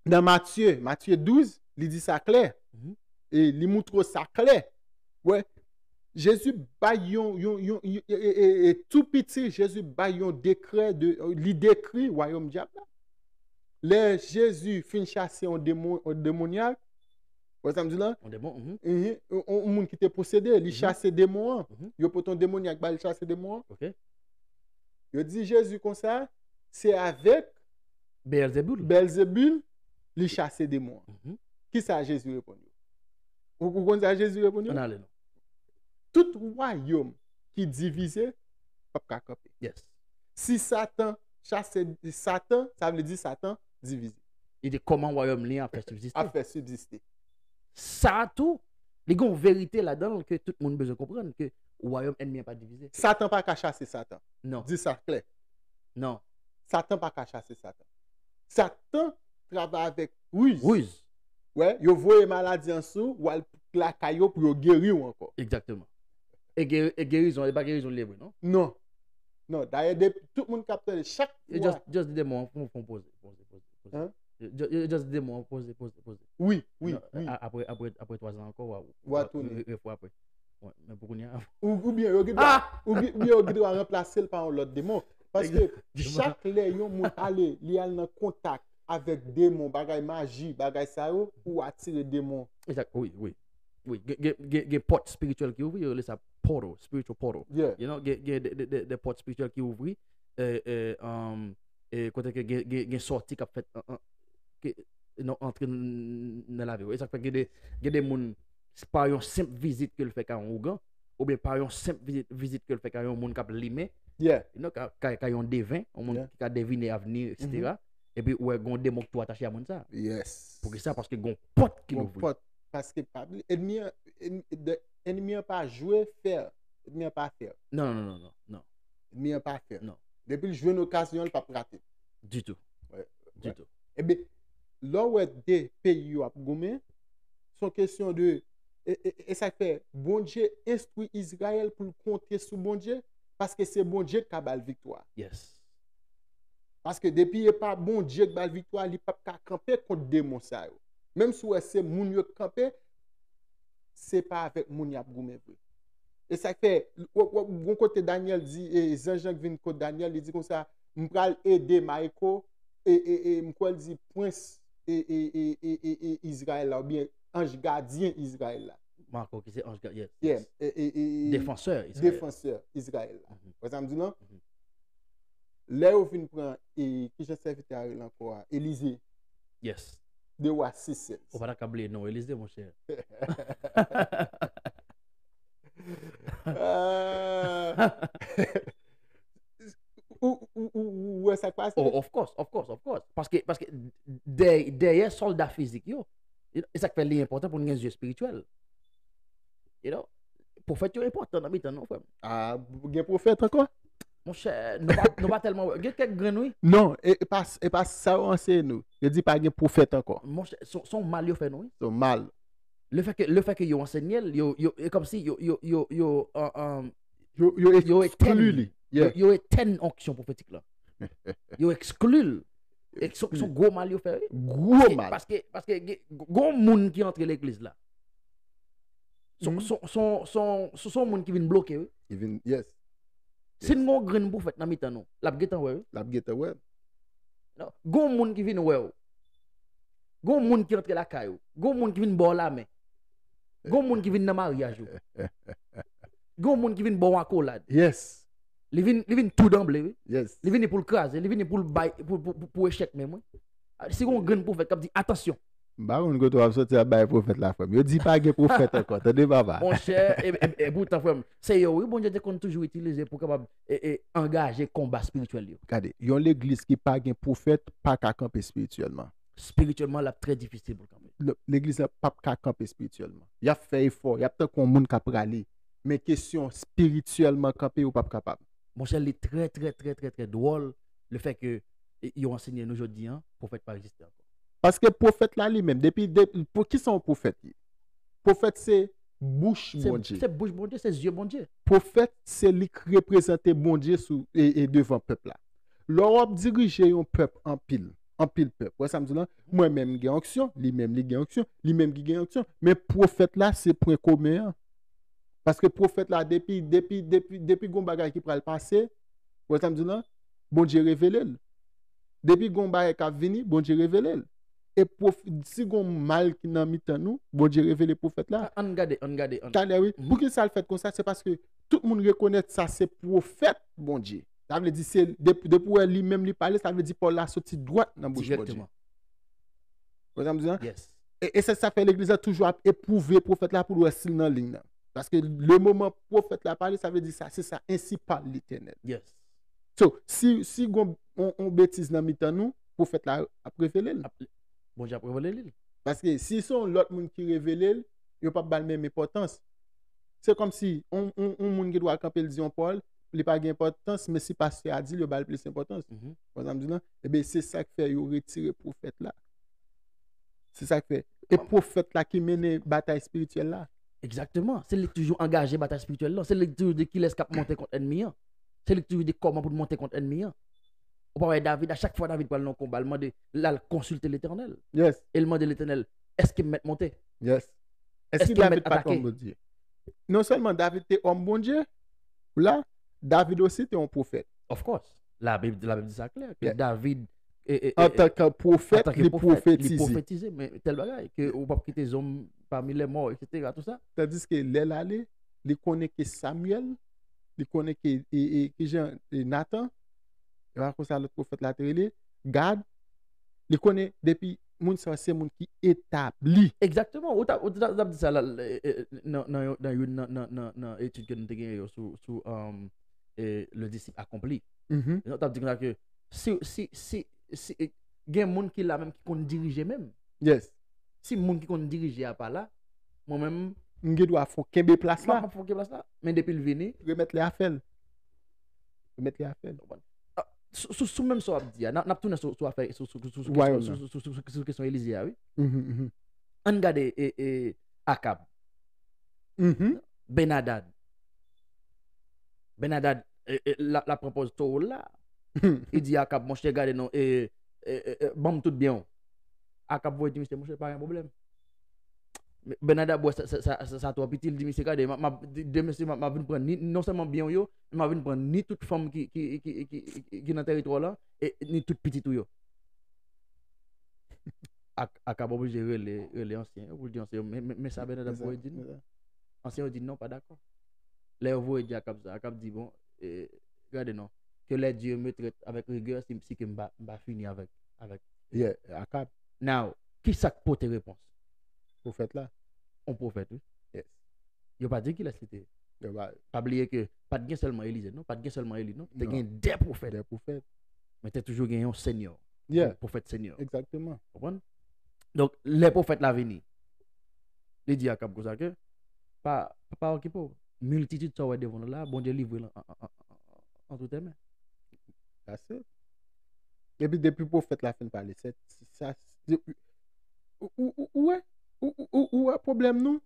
Nan Matye, Matye douz, li di sa klè. Mhm. E li moutre w sa klè. Wè, Jezi bay yon, yon, yon, yon- e, e, e, e tou piti, Jezi bay yon dekrè de, li dekri wayòm dyab la. Lè Jezi fin chase yon demon, yon demonyak, wè sa m di la? Yon demon, mhm. Mhm, yon, yon moun ki te posede, li, mhm, chase demon an. Mhm. Yo pote yon demonyak ba l chase demon an. Ok. Yo di Jezi konsa, se avèk Beelzebul. Beelzebul, li chase demon an. Mhm. Kisa Jezi reponn yo? Ou, ou konn sa Jezi reponn yo? Ann ale non. Tout wayòm ki divize p ap ka kanpe. Yes. Si Satan chase Satan, sa vle di Satan divize. Li di kòman wayòm li an ap fè sibziste. Ap fè sibziste. Sa tou, li gen yon verite ladan l ke tout moun bezwen konprann, ke wayòm ènmi an pa divize. Satan pa ka chase Satan. Non. Di sa klè. Non. Satan pa ka chase Satan. Satan travay avèk riz. Riz. Wè, yo voye maladi an sou, w al lakay yo pou yo geri w ankò. Egzakteman. E geri, e gerizon, e pa gerizon li ye vre, non? Non. Non, dayè, de, tout moun k ap tande, chak fwa. Just, just di demon an, fon, fon poze, poze, poze, poze. Hein? Yo, yo, yo just di demon an, poze, poze, poze. Wi, wi, non, wi. A, apre, apre, apre twa zan ankò, w a, w a tounen. Refè apre. Wi, men pou kounye a. Ou, oubyen yo gen dwa, ah! Oubyen, oubyen yo gen dwa ranplase l pa yon lòt demon. Paske chak lè yon moun ale, li al nan kontak avèk demon, bagay maji, bagay sa yo, ou atire demon. Egzak, wi, wi. Wi, gen, gen, gen, gen pòt espirityèl ki ouvri, yo rele sa portal, spiritual portal. Yeah. You know, gen, gen de, de, de, de pòt espirityèl ki ouvri, e, e, um, e kote ke gen, gen, gen sòti k ap fèt an, an, ke, non, antre n-, nan lavi w. E sa k fè gen de, gen de moun, pa yon senp vizit ke l fè ka yon ougan, oubyen pa yon senp vizit, vizit ke l fè ka yon moun k ap limen, yeah, you know, ka, ka, ka yon deven, yon moun, yeah, ki ka devine avni, etsetera. Mhm. Epi ou wè gon demon ki tou atache a moun sa. Yes. Poukisa? Paske gon pòt ki louvri. Gon pòt. Paske pa bliye, ènmi an, èn-, de- ènmi an pa jwe fè. Ènmi an pa fè. Non, non, non, non, non. Ènmi an pa fè. Non. Depi l jwenn okazyon, l p ap rate. Ditou. Wè. Ditou. Ebyen, lè w wè de peyi yo ap goumen, se yon kesyon de, e, e, e sa k fè Bondye enstwi Izrayèl pou l konte sou Bondye, paske se Bondye k ka ba l viktwa. Yes. Paske depi e pa Bondye k ba l viktwa, li p ap ka kanpe kont demon sa yo. Menm si w wè se moun yo k kanpe, se pa avèk moun y ap goumen vre. E sa k fè, w, w, gon kote Danyèl di, e, zanj lan k vin kot Danyèl, li di konsa, m pral ede Mayko, e, e, e, m kwè l di prens, e, e, e, e, e, e Izrayèl la, oubyen anj gadyen Izrayèl la. Mayko ki se anj gadyen, yes. Yeah, e, e, e, e, defansè Izrayèl. Defansè Izrayèl la. Mhm. Wè sa m di lan? Mhm. Lè yo vin pran, e, kijan sèvitè a rele ankò a? Elize. Yes. De Wa sis sèz. Ou pa ta ka bliye non Elize, monchè. Ah. Ou, ou, ou, ou wè sa k pase? Oh, of course, of course, of course. Paske, paske dèyè, dèyè sòlda fizik yo, e sa k fè li enpòtan pou n gen zye espirityèl. You know? Pwofèt yo enpòtan nan mitan nou, frè m. Ah, gen pwofèt ankò? Monchè, nou pa, nou pa tèlman wè. Gen kèk grenn, wi. Non, e, e pa, e pa sa yo anseye nou. Yo di pa gen pwofèt ankò. Monchè, se se yon mal yo fè nou, wi. Se yon mal. Le fè ke, le fè ke yo ansenye l, yo, yo, e kòmsi yo, yo, yo, yo, uh, um, Yo, yo yo ekskli etèn li. yo, Yeah. yo etèn onksyon pwofetik la. Yo ekskli l. E se se yon gwo mal yo fè, wi. Gwo mal. Paske, paske gen- gon moun ki antre legliz la. Son, Mhm. son, son, son, son, son moun ki vin bloke, wi. Li vin, yes. Si n gon grenn pwofèt nan mitan nou, l ap gentan wè, wi. L ap gentan wè. Non. Gon moun ki vin wè w. Gon moun ki antre lakay ou. Gon moun ki vin ba w lamen. Gon moun ki vin nan maryaj ou. Gon moun ki vin ba w akolad. Yes. Li vin, li vin tou danble, wi. Yes. Li vini pou l kraze, li vini pou l bay, pou, pou, pou, pou echèk menm, wi. Ah, si gon grenn pwofèt k ap di, atansyon. M pa konn kote w ap soti ap bay pwofèt la, frè m. Yo di pa gen pwofèt ankò, tande papa. Monchè, e, e, e poutan, frè m, se yo, wi, Bondye te konn toujou itilize pou kapab e, e, angaje konba espirityèl yo. Gade, yon legliz ki pa gen pwofèt pa ka kanpe espirityèlman. Espirityèlman, l ap trè difisil pou l kanpe. Le- Legliz la p ap ka kanpe espirityèlman. Y ap fè efò, y ap tankou yon moun k ap rale. Men kesyon espirityèlman kanpe, yo p ap kapab. Monchè, li trè, trè, trè, trè, trè dwòl, le fè ke e, yo ansenye nou jodi an, pwofèt pa egziste ankò. Paske pwofèt la li menm, depi, de, pou ki sa yon pwofèt ye? Pwofèt se bouch Se Bondye. Se bouch Bondye, se zye Bondye. Pwofèt se li k reprezante Bondye sou e, e devan pèp la. Lè w ap dirije yon pèp anpil, anpil pèp. Wè sa m di w lan? Mwen menm m gen onksyon, li menm li gen onksyon, li menm ki gen onksyon. Men pwofèt la se pwen komen an. Paske pwofèt la depi, depi, depi, depi gon bagay ki pral pase, wè sa m di w lan? Bondye revele l. Depi gon bagay k ap vini, Bondye revele l. E pwof, si gon mal ki nan mitan nou, Bondye revele pwofèt la. Ann gade, ann gade. Ann... Talè wi. Pou ki sa l fèt konsa? Se paske tout moun rekonèt sa se pwofèt Bondye. Sa vle di se depi, depi w wè li menm li pale, sa vle di pawòl la soti dwat nan bouch Bondye. Direkteman. Wè sa m di lan? Yes. E, e se sa k fè legliz la toujou ap epwouve pwofèt la pou l wè si l nan liy nan. Paske le moman pwofèt la pale, sa vle di sa, se sa, ainsi parle l'Éternel. Yes. So, si, si gon on, on betiz nan mitan nou, pwofèt la ap revele l. Ap, Bondye ap revele li. Paske si se yon lòt moun ki revele l, yo p ap ba l menm enpòtans. Se kòmsi on, on, on moun gen dwa kanpe l di yon pawòl, li pa gen enpòtans, men si pastè a di l, yo ba l plis enpòtans. Mhm. Wè sa m di lan? Ebyen, se sa k fè yo retire pwofèt la. Se sa k fè. E pwofèt la ki mennen batay espirityèl la. Egzakteman. Se li ki toujou angaje batay espirityèl lan. Se li ki toujou di kilès k ap monte kont ènmi an. Se li ki toujou di kòman pou l monte kont ènmi an. Ou pa wè David, a chak fwa David pral nan yon konba, l mande, l al konsilte Letènèl. Yes, E l mande Letènèl, èske m mèt monte? yes. Èske Èske l mèt David pa t atake? Yon Bondye? Non sèlman David te òm Bondye, la, David osi te yon pwofèt. Of course. Labib, Labib di sa klè, ke Yeah. David, e, e, e, Antanke pwofèt, antanke li pwofèt, li pwofetize. pwofetize, men tèl bagay, ke ou p ap kite zòm pami lè mò, et cetera, tout sa. Tandiske lè l ale, li konnen ke Samyèl, li konnen ke, e, e, kijan, e, Natan, e pa konsa lòt pwofèt la te rele, Gad, li konnen depi moun sa yo se moun ki etabli. Egzakteman. Ou t ap, ou t ap, t ap di sa la, e, e, nan, nan, nan youn nan, nan, nan, nan etid ke nou te genyen yo sou, sou, um, e, le disip akonpli. Mhm. Nou t ap di konsa ke si, si, si, si, e, gen moun ki la menm ki konn dirije menm. Yes. Si moun ki konn dirije a pa la, mwen menm, M gen dwa fò kenbe plas m la. ap foke plas la. Men depi l vini, Remèt li afè l. Remèt li afè l. Ah, sou, sou, sou menm sa w ap di a, n ap, n ap tounen sou, sou afè, sou, sou, sou, sou, Wayòm sou, nan. sou, sou, sou, sou kesyon Elize a, wi. Mhm, mhm. Ann gade e, e, Akab, Mhm. Benadad. Benadad, e, e, la, la pran pòz towo l la. Li di Akab, monchè, gade non, e, e, e, e, ban m tout byen w. Akab voye di misye, monchè, pa gen pwoblèm. Men Benadad wè sa, sa, sa, sa, sa twò piti, li di misye, gade, m ap, m ap, di, demen se m ap, m ap vin pran ni, non sèlman byen w yo, men m ap vin pran ni tout fanm ki, ki, ki, ki, ki, ki nan tèritwa w lan, e ni tout pitit ou yo. Ak, Akab oblije rele, rele ansyen yo, pou l di ansyen yo, men, men, men sa Benadad voye di nou. Ansyen yo di non, pa dakò. Lè yo voye di Akab sa, Akab di, bon, e, gade non, que les dieux me traitent avec rigueur si, si ke m pa, m pa fini avèk, avèk. Yeah, Akab, Now, ki sa k pote repons? Pwofèt la. On pwofèt, wi. Yes. Yo pa di kilès li te ye. Yo pa, Pa bliye ke pa t gen sèlman Elize, non, pa t gen sèlman Eli, non. Te Non. Gen de pwofèt, de pwofèt. Men te toujou gen yon senyè. Yeah. Yon pwofèt senyè. Egzakteman. Konprann? Donk, lè pwofèt la vini, li di Akab konsa ke, pa, pa, pa okipe w. Miltitid sa w wè devan nou la, Bondye livre l an, an, an, an, entre tes mains. That's it. Epi depi pwofèt la fin pale, se sa, ou, ou, ou, ou wè, ou, ou, ou, ou wè pwoblèm nou?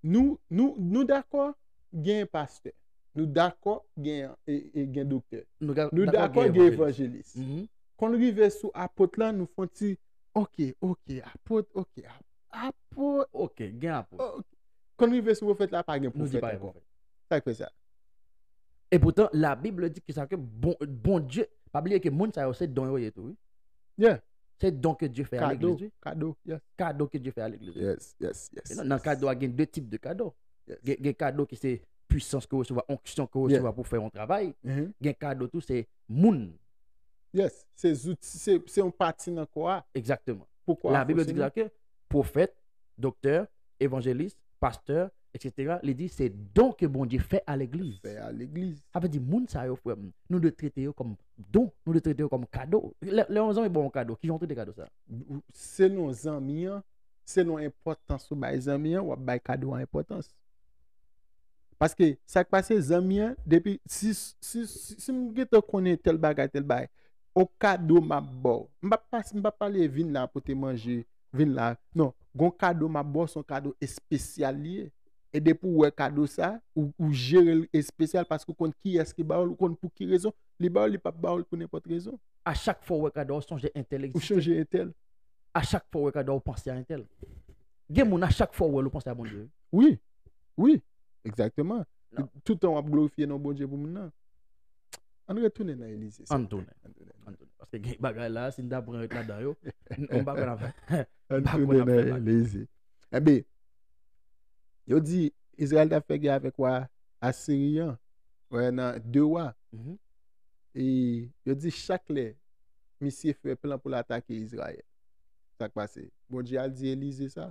Nou, nou, nou dakò gen pastè. Nou dakò gen, e, e, gen doktè. Nou ga- Nou dakò dakò gen gen evanjelis. evanjelis. Mhm. Konn rive sou apot la, nou fon ti, ok, ok, apot, ok, ap- apot. Ok, gen apot. Ok. Konn rive sou pwofèt la, pa gen Nou di pwofèt pa gen ankò. pwofèt. Sa k fè sa? E poutan, la Bible di ki sa ke bon, Bondye, pa bliye ke moun sa yo se don yo ye tou, wi. Yeah. Se don ke Dye fè a Kado, legliz, wi. Kado, yes. Kado ke Dye fè a legliz, wi. Yes, yes, yes. E nan, nan kado a gen de tip de kado. Yes. Gen, gen kado ki se pwisans ke w resevwa, onksyon ke w Yeah. resevwa pou fè yon travay. Mhm. Gen kado tou se moun. Yes, se zouti, se, se yon pati nan kò a. Egzakteman. Pou kò a La Bib di fonksyone. la ke pwofèt, doktè, evanjelis, pastè, et cetera, li di se don ke Bondye fè a legliz. Fè a legliz. Sa vle di moun sa yo, frè m, nou dwe trete yo kòm don, nou dwe trete yo kòm kado. Lè, lè yon zanmi ba w yon kado, kijan w trete kado sa? Ou- Selon zanmi an, selon enpòtans ou bay zanmi an, w ap bay kado a enpòtans. Paske sa k pase, zanmi an, depi si, si, si, si m gentan konnen tèl bagay, tèl bagay, o kado m ap ba w. M p ap pas- m p ap pale vin la pote manje, vin la. Non, gon kado m ap ba w, se yon kado espesyal li ye. E depi w wè kado sa, ou, ou jere l espesyal paske ou konn kiyès ki ba w l, ou konn pou ki rezon li ba w l, li p ap ba w l pou nenpòt rezon. A chak fwa w wè kado a, w sonje entèl Ou egziste. sonje entèl. A chak fwa w wè kado a, w panse a entèl. Gen moun, a chak fwa w wè l, ou panse a Bondye. Wi, wi, egzakteman. Non. Tout tan w ap glorifye non Bondye pou moun nan. Ann retounen nan Elize, Ann silvouplè. tounen. Ann tounen. Ann tounen. Paske gen bagay la, si n ta pran ret ladan yo, n- m pa konn ap, Ann m pa konn tounen ap fè nan bagay. Elize. Enben, yo di Izrayèl t ap fè gè avèk wa Asiri an. Wè, nan de wa. Mhm. E yo di chak lè misye fè plan pou l atake Izrayèl. Sa k pase? Bondye al di Elize sa.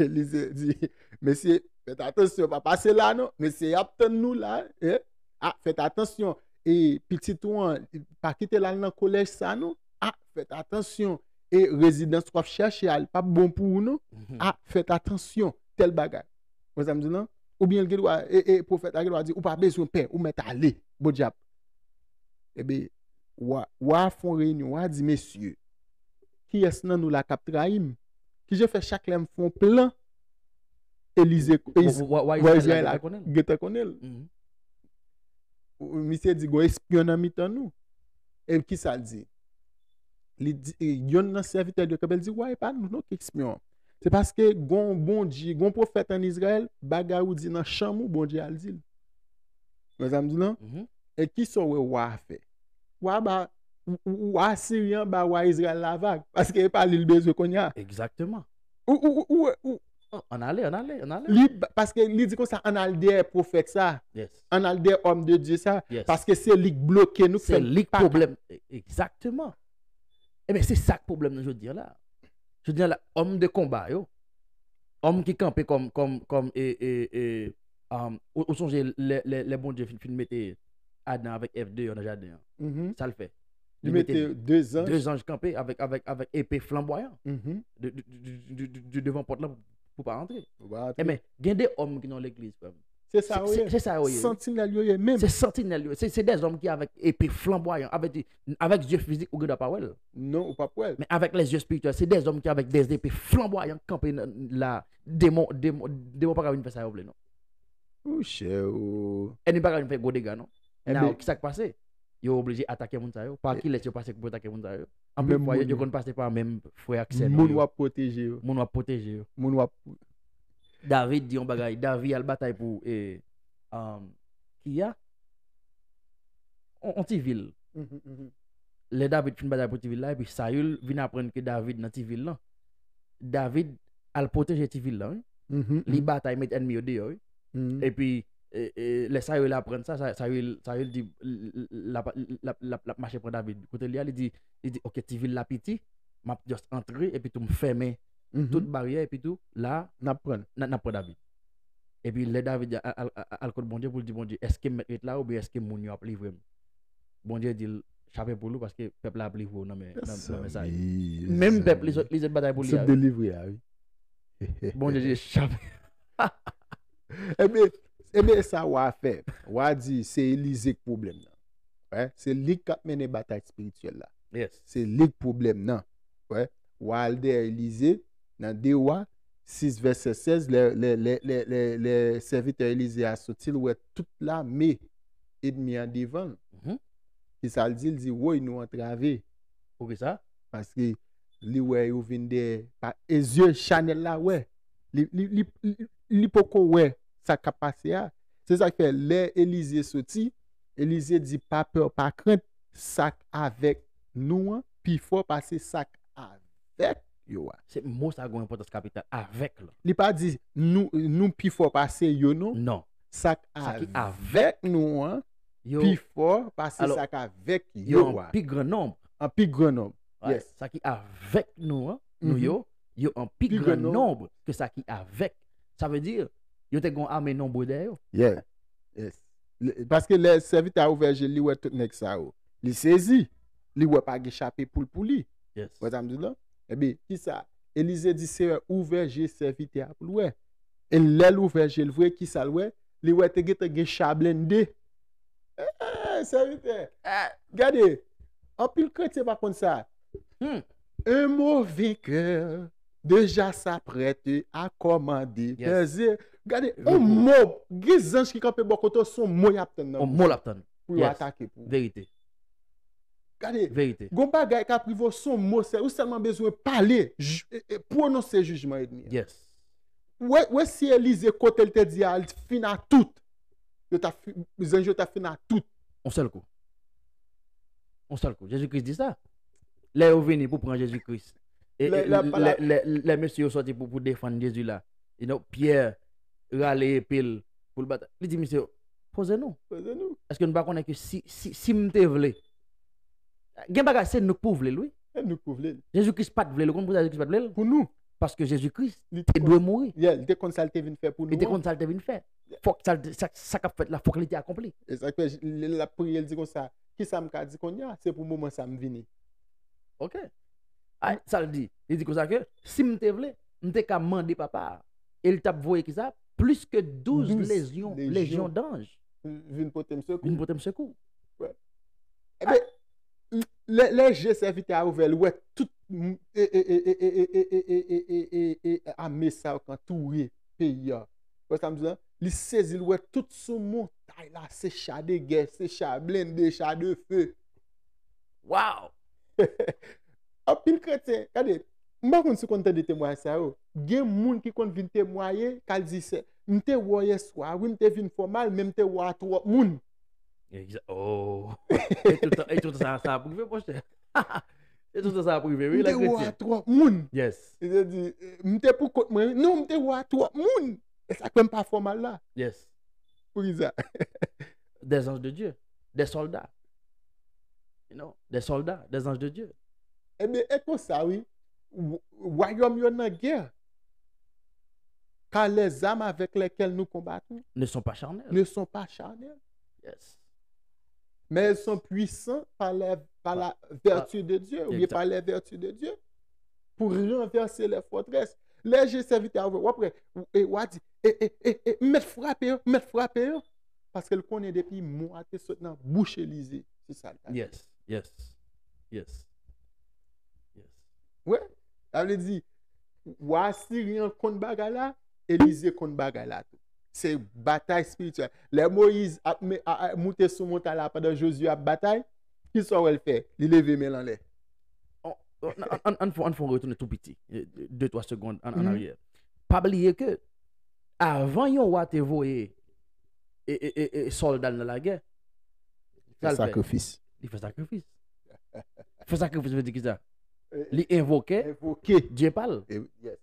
Elize di, mesye, fèt atansyon, pa pase la non. Mesye y ap tann nou la. Eh? Ah, fèt atansyon. E pitit ou an, pa kite l al nan kolèj sa non. Ah, fèt atansyon. E rezidans w ap chèche a, li p ap bon pou ou non. Mhm. Ah, fèt atansyon, tèl bagay. Ou wè sa m di lan? Oubyen l gen dwa, e, e pwofèt la gen dwa di, ou pa bezwen pè, ou mèt ale, bon djab. Ebyen, wa, wa fè yon reyinyon, wa di, mesye, kiyès nan nou la k ap trayi m? Kijan fè chak lè m fè yon plan, Elize, Wa- wa- wa Izrayèl la gentan konnen l. gentan konnen l? Mhm. Misye di, gon espyon nan mitan nou. E kisa l di? Li di, e, yonn nan sèvitè l yo kanpe, l di, wa, e pa nou non ki espyon an. Se paske gon Bondye, gon pwofèt ann Izrayèl, bagay ou di nan chanm ou, Bondye al di l. Wè sa m di lan? Mhm. E kisa w wè wa a fè? Wa ba, w- w- wa Siri an ba wa Izrayèl la vag, paske e pa li l bezwen kounye a. Egzakteman. Ou, ou, ou, ou, ou, An ale, an ale, an ale. Li, paske li di konsa, ann al dèyè pwofèt sa, Yes. ann al dèyè òm de Dye sa, Yes. paske se li k bloke nou, k Se fè n li k pa ka- pwoblèm. E- Egzakteman. Ebyen, se sa k pwoblèm nan jodi a la. Jodi a la, òm de konba yo, òm ki kanpe kòm, kòm, kòm, e, e, e, um, ou, ou sonje lè, lè, lè Bondye fin, fin mete Adan avèk Èv deyò nan jaden an. Mhm. Sa l fè? Li Li mete mete de zanj. de zanj kanpe avèk, avèk, avèk epe flanbwayan Mhm. de, de, de, de, de, de devan pòt la pou, pou pa antre. Ou pa antre. Ebyen, gen de òm ki nan legliz, frè m. Se sa Se- yo se- ye. Se sa yo ye. Santinèl yo ye menm. Se santinèl yo. Se, se de zòm ki avèk epe flanbwayan, avèk, avèk zye fizik ou gen dwa pa wè l. Non, ou p ap wè l. Men avèk lèzye espirityèl, se de zòm ki avèk de epe flanbwayan k kanpe nan- la. Demon, demon, demon pa ka vin fè sa yo vle, non. Ou chè, ou. Ènmi pa ka vin fè gwo dega, non. Ebyen, Now, kisa k pase? Yo oblije atake moun sa yo. Pa kilès yo pase pou atake moun sa yo? Anpil Menm fwa, yo, moun yo yo. konn pase pa menm frè ak sè nou Moun yo. w ap pwoteje yo. Moun w ap pwoteje yo. Moun w ap David di yon bagay. David al batay pou, e, um, ki a? On, on ti vil. Mhm, mhm. Lè David fin batay pou ti vil la, epi Sayil vin aprann ke David nan ti vil lan. David al pwoteje ti vil lan, wi. Mhm, Li mhm. batay, met ènmi yo deyò, wi. Mhm. Epi, e, e, lè Sayil aprann sa, Sa- Sayil, Sayil di, l- l- l ap, l ap, l ap, l ap mache pran David. Kote li a, li di, li di, ok, ti vil la piti, m ap just antre, epi tou m fèmen Mhm. tout baryè, epi tou, la, N ap pran. n a- n ap pran David. Epi lè David al, al, al, al kot Bondye pou l di, Bondye, èske m mèt ret la oubyen èske moun yo ap livre m? Bondye di l, chapepoul ou, paske pèp la ap livre w nan men, nan, nan men Sayil. Mezanmi, Menm pèp li mezanmi. sot, li sot batay pou li Sot a, wi. delivre a, wi. Bondye di, chape. Ebyen, Ebyen, sa wa fè. Wa di se Elize k pwoblèm nan. Wè, se li k ap mennen batay espirityèl la. Yes. Se li k pwoblèm nan. Wè, wa al dèyè Elize, nan de wa, sis vèsè sèz, lè, lè, lè, lè, lè, lè sèvitè Elize a soti, l wè tout lame ènmi an devan l. Mhm. Kisa l di? L di, woy, nou antrave. Poukisa? Paske li wè yo vin dèyè. Pa, e zye Chanèl la wè. Li, li, li, li, li poko wè sa k ap pase a. Se sa k fè lè Elize soti, Elize di, pa pè, pa krent, sa k avèk nou an pi fò pase sa k avèk yo a. Se mo sa gen yon enpòtans kapital, avèk la. Li pa di nou, nou pi fò pase yo non. Non. Sa k Sa ki avèk nou an Yo, pi fò pase Alò, sa k avèk yo yo an a. Pi gran nonb. An pi gran nonb. Ouais, Yes. Sa ki avèk nou an, nou Mhm. yo, yo an pi Pi gran gran nonb. nonb ke sa ki avèk. Sa vle di, yo te gen yon ame nonbre dèyè yo. Yeah. Yes. Le- Paske lè sèvitè a ouvè je l, li wè tout nèg sa yo. Li sezi. Li wè pa gen chape poul pou li. Yes. Wè sa m di la? Ebyen, kisa? Elize di, Seyè, ouvè je sèvitè a pou l wè. E lè l ouvè je l vre, kisa l wè? Li wè te gentan gen cha blende. Eh, sèvitè. Gade, anpil kretyen pa konn sa. Hmm. Un mot vainqueur déjà s'apprête à commander. Yes. Pèse. Gade, Je on vois. mo, gen zanj ki kanpe bò kote w, se yon mo y ap tann nan On bouch mo ou l ap tann. pou yo Yes. atake pou ou. Verite. Gade, Verite. gon bagay k ap rive w, se yon mo sèl, ou sèlman bezwen pale, j- e- e- pwononse jijman ènmi an. Yes. Wè, wè si Elize kote l te di a, l fin a tout. Yo t ap fi- zanj yo t ap fin a tout. On sèl kou. On sèl kou. Jezi Kris di sa. Lè yo vini pou pran Jezi Kris. E, Lè- e, lè pa lè, la- lè, lè mesye yo sòti pou, pou defann Jezi la. You know, Pyè rale epe l pou l bat. Li di misye, poze nou. Poze nou. Èske nou pa konnen ke si, si, si m te vle. Gen bagay se nou k pou vle l, wi. E nou k pou vle l. Jezi Kris pa t vle l. Ou konn pou sa Jezi Kris pa t vle l? Pou nou. Paske Jezi Kris Li te dwe mouri. Yeah, li te konn sa l te vin fè pou Li te nou. Konn sa l te vin fè. Fòk sa, l te- sa, sa k ap fèt la, fòk li te akonpli. E sa k fè, lè l ap priye, l di konsa, kisa m ka di kounye a? Se pou moman sa m vini. Ok. Ay, sa l di? Li di konsa ke, si m te vle, m te ka mande papa a. E l t ap voye kisa? Plis ke douz Douz lejyon, lejyon. Lejyon danj Vin pote m sekou. Vin pote m sekou. Ebyen, lè, lè je sèvitè a ouvè, l wè tout m- e- e- e- e- e- e- e- e- e- e- e- e- ame sa yo k antoure peyi a. Wè sa m di la? Li sezi, l wè tout sou montay la, se cha de gè, se cha blende, cha de fe. Wow! Anpil kretyen, gade, m pa konn si w konn tande temwayaj sa yo. Gen moun ki konn vin temwaye, k al di se, m te wè w yèswa, wi, m te vin fè w mal, men m te wè w a twòp moun. Exa- oh. E toutan, e toutan sa, sa ap rive, monchè. E toutan sa ap rive, wi, M te lè wè w a kretyen. Twòp moun. Yes. Li te di, m te pou kont mwen, wi. Non, m te wè w a twòp moun. E sa k fè m pa fè w mal la. Yes. Poukisa? Des anges de Dieu. Des soldats. You know, des soldats, des anges de Dieu. Ebyen, e konsa, wi. W- Wayòm yo nan gè. Car les armes avec lesquelles nous combattons Ne sont pas charnels. ne sont pas charnelles, Yes. mais elles sont puissantes par la, par la vertu de Dieu, ou bien Exact. Par les vertus de Dieu, pour renverser les forteresses. Lè je sèvitè a ouvè, w ap wè, e w a di, e, e, e, e, mèt frape yo, mèt frape yo. Paske l konnen depi mo a te sot nan bouch Elize, se sa l ta di. Yes, yes, yes, yes. Wè, sa vle di, wa Asiryen an konn bagay la, Elize konn bagay la tou. Se batay espirityèl. Lè Moyiz ap me- a- a- moute sou montay la pandan Jozye ap batay, kisa w wè l fè? Li leve men l anlè. On- on- Ann ann- ann fè on retounen tou piti, de twa segonn ann ann Mhm. aryè. Pa bliye ke avan yon wa te voye e, e, e, e sòlda l nan lagè, sa l fè? Sakrifis. Li fè sakrifis. Fè sakrifis vle di kisa? E- Li envoke Envoke. Dye pa l. E- yes.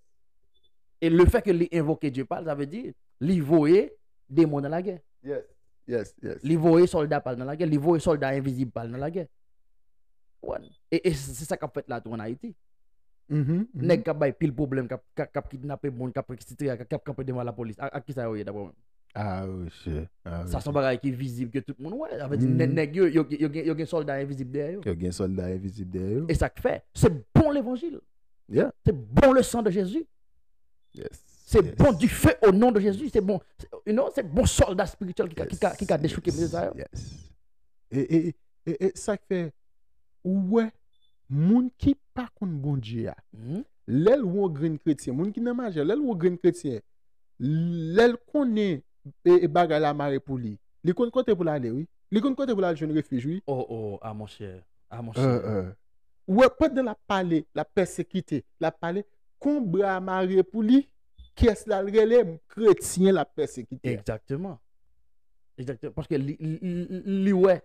E le fè ke li envoke Dye pa l, sa vle di li voye demon nan lagè. Yes. Yes. Yes. Li voye sòlda pa l nan lagè, li voye sòlda envizib pa l nan lagè. Ou konprann? E, e se se sa k ap fèt la tou ann Ayiti. Mhm, mhm. Nèg k ap bay pil pwoblèm, k ap, k ap, k ap kidnape moun, k ap etsetera, k ap kanpe devan lapolis. Ak, ak kisa yo ye, daprè w menm? Ah, monchè. Ah, Sa se yon bagay ki vizib ke tout moun wè. Sa vle di, Mhm. nè- nèg yo, yo, yo, gen, yo gen sòlda envizib dèyè yo. Yo gen sòlda envizib dèyè yo. E sa k fè, se bon levanjil. Yeah. Se bon le sang de Jésus. Yes. Se bon dife o non de Jezi. Se bon, you know, se bon sòlda espirityèl ki ka, ki ka, ki ka dechouke mesye sa yo. Yes. E, e, e, e sa k fè ou wè moun ki pa konn Bondye a, lè l wè yon grenn kretyen, moun ki nan majè, lè l wè yon grenn kretyen, lè l konnen e, e bagay la mare pou li, li konn kote pou l ale, wi. Li konn kote pou l al jwenn refij, wi. Oh, oh, a monchè. A monchè. Ou wè, pandan l ap pale, l ap pèsekite, l ap pale, kon bra mare pou li, kiyès l al rele? Kretyen l ap pèsekite. Egzakteman. Egzakteman. Paske li, li, li, li wè.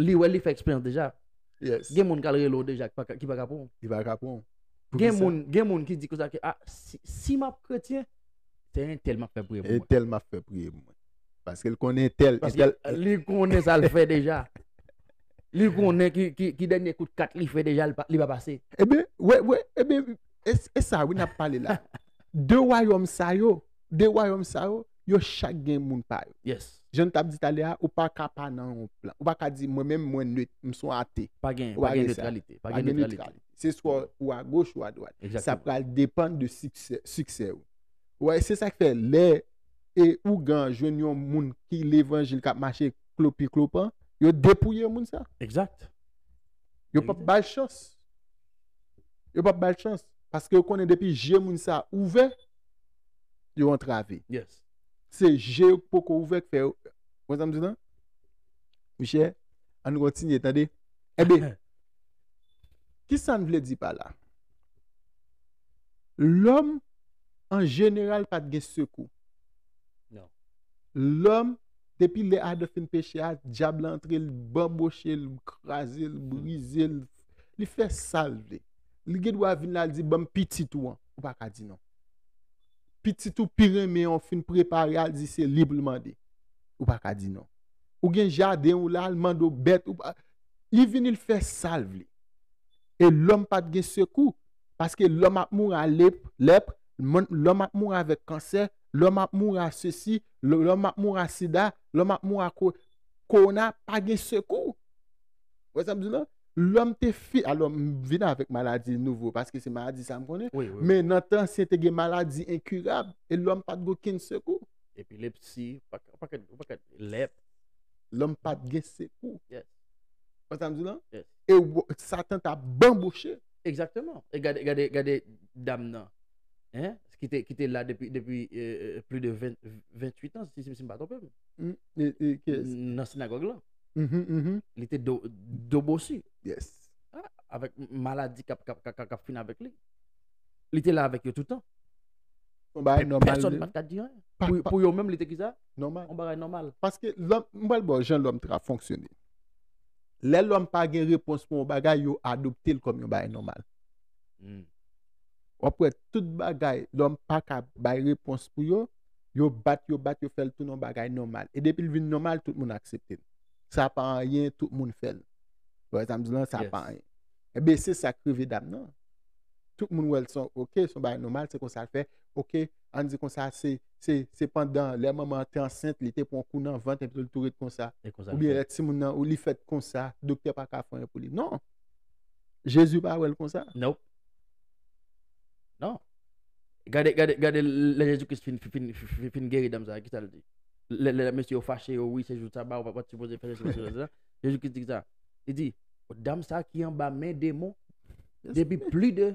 Li wè, li fè eksperyans deja. Yes. Gen moun k al rele w deja ki pa ka, ki pa ka pran w. Li pa ka pran w. Gen moun, gen moun ki di konsa ke, ah, si, si m ap kretyen, se entèl m ap fè priye pou mwen. Entèl m ap fè priye pou mwen. Paske l konnen entèl. Paske li konnen sa l fè deja. Li konnen ki, ki, ki dènye kout kat li fè deja, li pa, li pa pase. Ebyen, wè, wè, ebyen, e, e sa, wi, n ap pale la. De wayòm sa yo, de wayòm sa yo, yo chak gen moun pa yo. Yes. Jan n t ap di talè a, ou pa ka pa nan yon plan. Ou pa ka di, mwen menm, mwen net, m s on ate. Pa gen, pa gen netralite. Pa gen netralite. Se swa ou agoch ou adwat. Egzakteman. Sa pral depann de siksè, siksè ou. Wè, se sa k fè lè e ougan jwenn yon moun ki levanjil k ap mache klopi klopan, yo depouye moun sa. Egzakt. Yo p ap ba l chans. Yo p ap ba l chans. Paske yo konnen depi je moun sa ouvè, yo antrave. Yes. Se je yo k poko ouvè k fè yo. Wè sa m di la? Michè, ann kontinye, tande. Ebyen, ki sa n vle di pa la? Lòm, an jeneral, pa t gen sekou. Non. Lòm, depi lè Adan fin peche a, dyab la antre, l banboche l, kraze l, brize l, li fè sa l vle. Li gen dwa vin la, l di, ban m pitit ou an. Ou pa ka di non. Pitit ou pi renmen an fin prepare a, l di se li pou l mande. Ou pa ka di non. Ou gen jaden ou la, l mande w bèt, ou pa, li vini, l fè sa l vle. E lòm pa t gen sekou, paske lòm ap mouri a lèp, lèp, lòm ap mouri avèk kansè, lòm ap mouri a sesi, lòm ap mouri a sida, lòm ap mouri a ko, kowona, pa gen sekou. Wè sa m di la? Lòm te fi, alò, m vin avèk maladi nouvo, paske se maladi sa m konnen. Wi, wi, wi. Men nan tan ansyen te gen maladi enkirab, e lòm pa t gen okenn sekou. Epilepsi, pakèt, pakèt lèp. Lòm pa t gen sekou. Yes. Wè sa m di la? Yes. E w, Satan t ap banboche. Egzakteman. E gade, gade, gade dam nan. Hein? Ki te, ki te la depi, depi euh, euh, plus de vingt, vingt-huit an, si, si, si m pa twonpe m. Mm, e, e, kiyès? Nan sinagòg lan. Mhm, mhm. Li te do, do bosi. Yes. Ah, avèk maladi k ap, k ap, k ap, k ap fin avèk li. Li te la avèk yo toutan. Yon bagay nòmal. Pèsòn pa t ka di anyen. Pou, pou yo menm, li te ki sa? Nòmal. Yon bagay nòmal. Paske lòm, m pral ba w jan lòm t ap fonksyone. Lè lòm pa gen repons pou yon bagay, yo adopte l kòm yon bagay nòmal. W ap wè tout bagay, lòm pa ka bay repons pou yo, yo bat, yo bat, yo fè l tounen yon bagay nòmal. E depi l vin nòmal, tout moun aksepte l. Sa pa anyen, tout moun fè l. Ou wè sa m di lan, sa pa anyen. Ebyen, se sa k rive dam nan. Tout moun wè l se yon, ok, se yon bagay nòmal, se konsa l fè. Ok, ann di konsa, se, se, se pandan lè manman an te ansent, li te pran kou nan vant, epi l tou ret konsa. Oubyen lè timoun nan, ou li fèt konsa, doktè pa ka fè anyen pou li. Non. Jezi pa wè l konsa. Nope. Non. Gade, gade, gade lè Jezi Kris fin, fin, fin, fin, fin geri dam sa, ki sa l di? Lè, lè, lè mesye yo fache, yo, wi, se jou saba, ou pa, pa t sipoze fè sesi, fè sesi, fè sesi. Jezi Kris di sa. Li di, dam sa ki anba men demon depi plis de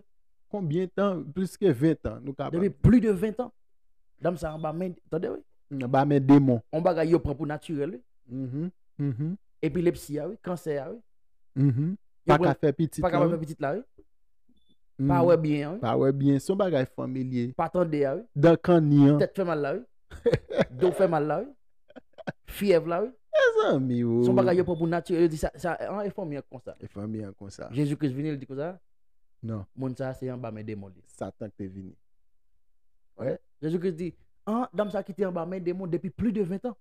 Konbyen tan? Plis ke ven tan, nou kapab. Depi plis de ven tan. Dam sa anba men, tande wi. Anba men demon. On bagay yo pran pou natirèl wi. Mhm, mhm, Epilepsi a wi, kansè a wi. mhm. Pa ka fè pitit Pa ka la, fè wi. Pitit la wi. Mhm. Pa wè byen an wi. Pa wè byen. Se yon bagay familye. Pa tande a wi. Dan kanni an. Tèt fè mal la wi. Do fè mal la wi. Fyèv la wi. Mezanmi o. Se yon bagay yo pran pou natirèl. Yo di sa, sa an e fanmi an konsa. E fanmi an konsa. Jezi Kris vini, li di konsa. Non. Moun sa se anba men demon li. Satan k te vini. Jezi Kris di, an, dam sa ki te anba men demon depi plis de ven tan.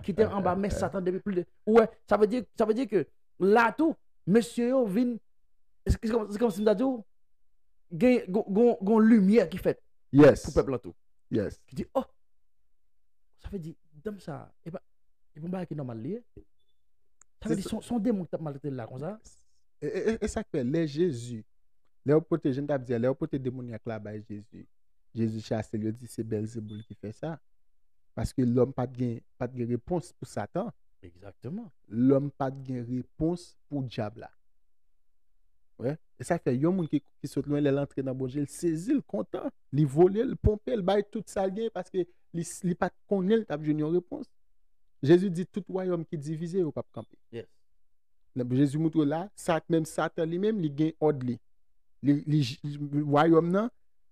Ki te anba men Satan depi plis de. Ou wè, sa vle di, sa vle di ke la tou, mesye yo vin, se, se, se kòm si m ta di w, gen, gon, gon, gon limyè ki fèt Yes. Pou pèp lan tou. Yes. Ki di, oh, sa vle di, dam sa, e pa, e pa yon bagay ki nòmal li ye. Sa vle di, se yon, se yon demon ki t ap maltrete l la konsa. E, e, e, e sa k fè, lè Jezi Lè yo pote, jan m t ap di a, lè yo pote demonyak la bay Jezi, Jezi chase l, yo di se Bèlzeboul ki fè sa. Paske lòm pa t gen, pa t gen repons pou Satan. Egzakteman. Lòm pa t gen repons pou dyab la. Wè. E sa fè yon moun ki, ki sot lwen, lè l antre nan Bondye, l sezi, l kontan, li vole, l ponpe, l bay tout sa l gen paske li, li pa t konnen l t ap jwenn yon repons. Jezi di tout wayòm ki divize yo p ap kanpe. Yes. Donk, Jezi montre w la, sa, menm Satan li menm, li gen òd li. Li, li, li wayòm nan,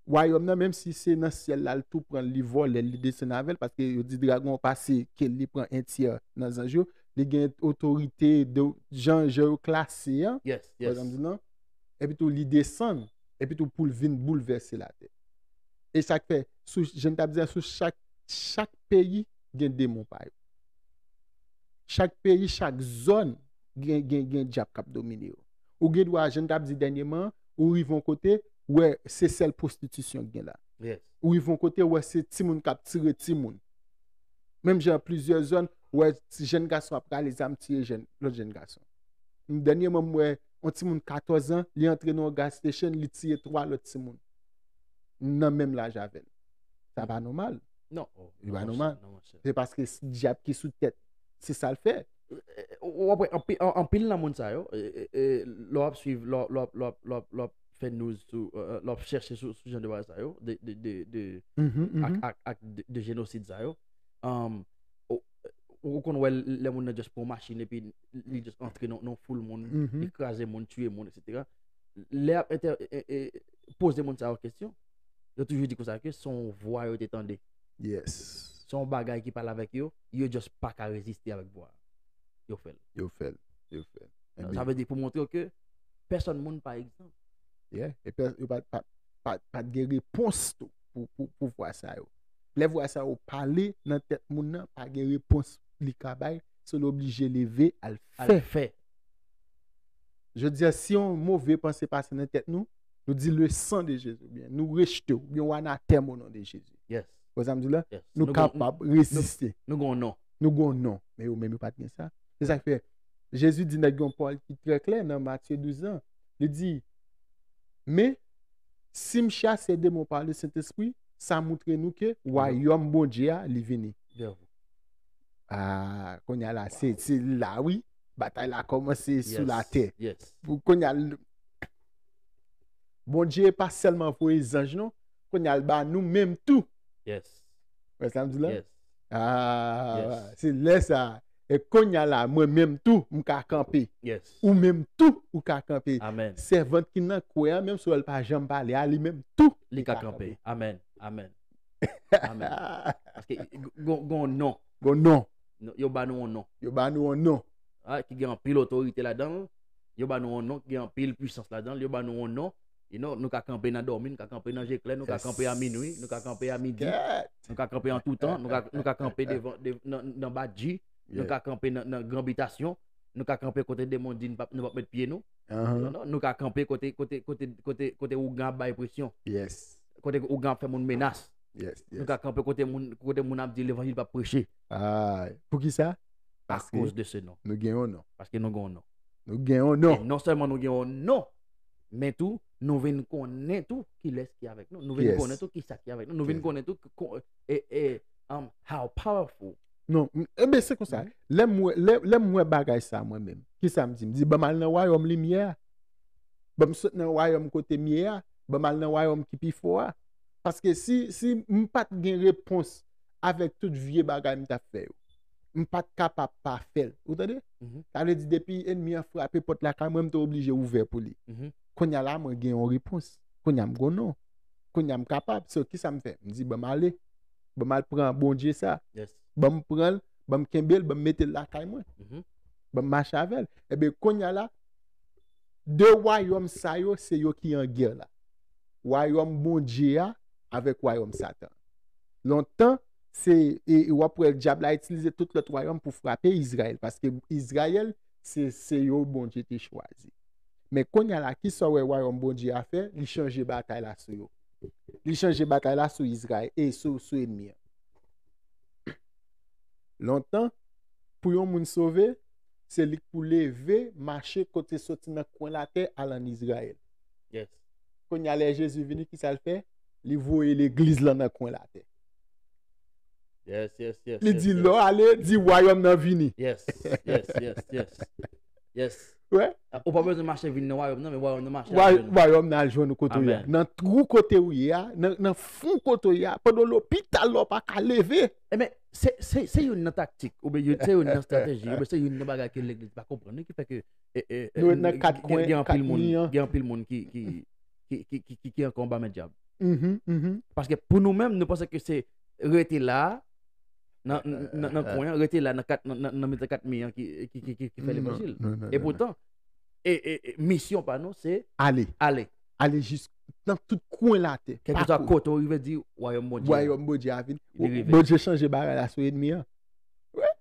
wayòm nan, menm si se nan syèl la, l tou pran l, li vòlè l, li desann avè l, paske yo di dragon an pase ke li pran en tyè nan zanj yo, li gen otorite de jan, jan yo klase an, Yes, wè yes. sa m di non? Epi tou, li desann, epi tou, pou l vin boulvèse latè. E sa k fè, sou, jan m t ap di a, sou chak, chak peyi gen demon pa yo. Chak peyi, chak zòn gen, gen, gen dyab k ap domine yo. Ou gen dwa, jan m t ap di dènyèman, ou rive yon kote, wè se sèl pwostitisyon k gen la. Yes. Ou rive yon kote, wè se timoun k ap tire timoun. Menm jan plizyè zòn, wè ti jèn gason ap rale zam, tiye jèn, lòt jèn gason. Dènyèman, m wè yon timoun katòz an, li antre nan yon gas station, li tiye twa lòt timoun nan menm laj avè l. Sa pa nòmal. Non. Li pa nòmal. Se paske dyab ki sou tèt, se sa l fè. Ou wè, anpil, an- anpil nan moun sa yo, e, e, e, lè w ap swiv, lè w- lè w ap- lè w ap- lè w ap- lè w ap fè news sou, e, e, lè w ap chèche sou, sou jan de bagay sa yo, de, de, de, de, Mhm, ak, mhm. ak, ak de, de jenosid sa yo, um, ou, ou konn wè lè moun nan just pran machin epi li just antre nan nan foul moun, Mhm. li kraze moun, tiye moun, et cetera. Lè y ap entè- e- e- poze moun sa yo kesyon, yo toujou di konsa ke se yon vwa yo te tande. Yes. Se yon bagay ki pale avèk yo, yo just pa ka reziste avèk vwa a. Yo fè l. Yo fè l. Yo fè l. Sa vle di pou montre yo ke pèsòn moun pa egzanp. Yeah. E pè- yo pa, pa, pa, pa t gen repons tou pou, pou, pou vwa sa yo. Lè vwa sa yo pale nan tèt moun nan, pa gen repons li ka bay, so l oblije leve al Al fè. Fè. Jodi a, si yon move panse pase nan tèt nou, nou di le sang de Jésus, oubyen nou rejte w, oubyen w anatèm o non de Jezi. Yes. Wè sa m di la? Yes. Nou Nou gon- kapab reziste. Nou gon non. Nou gon non. Men yo menm yo pa t gen sa. Se sa k fè Jezi di nèg yon pawòl ki trè klè nan Matye douz an. Li di, men si m chase demon pa le Sentespri, sa montre nou ke wayòm Bondye a, li vini. Vè vou. Ah, kounye a la, se se la wi. Batay la kòmanse sou Yes. Latè. Yes. Pou kounye a, l- Bondye pa sèlman voye zanj non, kounye a l ba nou menm tou. Yes. Wè sa m di la? Yes. Ah, Yes. Se lè sa. E kounye a la, mwen menm tou, m ka kanpe. Yes. Ou menm tou, ou ka kanpe. Amen. Sèvant ki nan kwen an, menm si w wè l pa janm pale a, li menm tou, Li ka kanpe. Amen. Amen. Amen. Paske gon gon non. Bon, non. Non, yo ba nou yon non. Yo ba nou yon non. Ah, ki gen anpil otorite ladan l. Yo ba nou yon non ki gen anpil pwisans ladan l. Yo ba nou yon non. You know, nou ka kanpe nan dòmi, nou ka kanpe nan je klè, nou ka Yes. kanpe a minwi, nou ka kanpe a midi, Kèt. nou ka kanpe an tou tan, nou ka, nou ka kanpe devan, dev- nan, nan badji, nou Yeah. ka kanpe nan, nan gran bitasyon, nou ka kanpe kote demon di nou p ap nou p ap met pye nou. Ahan. Non, non, nou ka kanpe kote, kote, kote, kote, kote ougan ap bay presyon, Yes. kote ougan ap fè moun menas. Yes. Nou Yes. ka kanpe kote moun, kote moun ap di levanjil p ap preche. Ah, pou ki sa? Paske Akoz de se non. Nou gen yon non. Paske nou gen yon non. Nou gen yon non. E non sèlman nou gen yon non, men tou, nou vin konnen tou kilès ki avèk nou. Nou vin Yes. Konnen tou kisa ki avèk nou. Nou vin Yes. Konnen tou ko- e, e, um, how powerful. Non, m- e ben se konsa. Lè m wè, lè, lè m wè bagay sa mwen menm, kisa m di? M di, ban m al nan wayòm limyè a. Ban m sot nan wayòm kote m ye a. Ban m al nan wayòm ki pi fò a. Paske si, si m pa t gen repons avèk tout vye bagay m t ap fè yo, m pa t kapab pa fè l. Ou tande? Mhm. Sa vle di, depi ènmi an frape pòt lakay mwen, m te oblije ouvè pou li. Mhm. Kounye a la, mwen gen yon repons. Kounye a, m gon non. Kounye a, m kapab. So, kisa m fè? M di, ban m ale. Ban m al pran Bondye sa. Yes. Ban m pran l, ban m kenbe l, ban m mete l lakay mwen. Mhm. Ban m mache avè l. Ebyen, kounye a la, de wayòm sa yo, se yo ki an gè la. Wayòm Bondye a avèk wayòm Satan. Lontan, se, e, e w ap wè dyab la itilize tout lòt wayòm pou frape Izrayèl, paske Izrayèl, se, se yo Bondye te chwazi. Men kounye a la, kisa w wè wayòm Bondye a fè? Li chanje batay la sou yo. Li chanje batay la sou Izrayèl, e sou, sou ènmi an. Lontan, pou yon moun sove, se li k pou leve, mache kote soti nan kwen latè, al ann Izrayèl. Yes. Kounye a, lè Jezi vini, ki sa l fè? Li voye legliz lan nan kwen latè. Yes, yes, yes. Li di, lè w ale, di wayòm nan vini. Yes, yes, yes, yes. Yes. Wè? Ou pa bezwen mache vin nan wayòm nan, men wayòm nan mache. Wayòm nan al jwenn ou kote w ye a. Nan twou kote w ye a, nan fon kote w ye a, pandan w lopital la w pa ka leve. Ebyen, se youn nan taktik, oubyen se youn nan estrateji, oubyen se youn nan bagay ke legliz pa konprann, ki fè ke nou ret nan kat kwen, kat mi an. Gen anpil moun ki, ki, ki, ki, ki, ki, ki ankò anba men dyab. Paske pou nou menm, nou panse ke se rete la, nan, nan, nan kwen an, rete la nan kat, nan, nan, nan mitan kat mi an ki, ki, ki, ki, ki fè levanjil. E poutan, e, e, e misyon pa nou, se ale. Ale. Ale jis nan tout kwen latè. Kèlkeswa kote w rive, di wayòm Bondye. Wayòm Bondye a vin. Li rive. Bondye chanje bagay la sou ènmi an.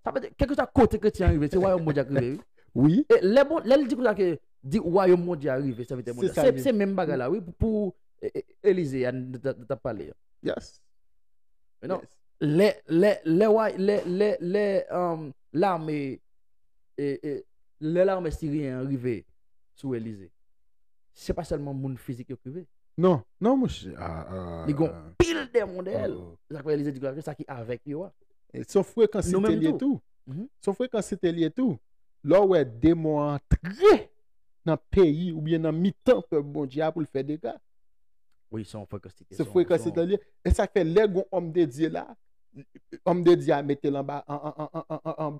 Sa vle di, kèlkeswa kote kretyen an rive, se wayòm Bondye a rive, wi. Wi. E lè bon, lè l di konsa ke, di wayòm Bondye a rive, sèvitè Bondye. Se, se menm bagay la, wi, pou, pou e, e, Elize a, nou t ap pale. Yes. Men non, lè, lè, lè, lè, lè, lè, um, lame, e, e, lè lame siryen an rive sou Elize, se pa sèlman moun fizik yo k rive. Non, non, monchè. Ah, ah, Li gon pil demon dèyè l. Sa k fè Elize di konsa, sa ki avèk yo a. Se yon frekansite li ye tou. Se yon frekansite li ye tou. Lè w wè demon an antre nan peyi oubyen nan mitan pèp Bondye a pou l fè dega. Wi, se yon frekansite. Se frekansite li ye. E sa k fè lè gon òm de Dye la, òm de Dye a mete l anba,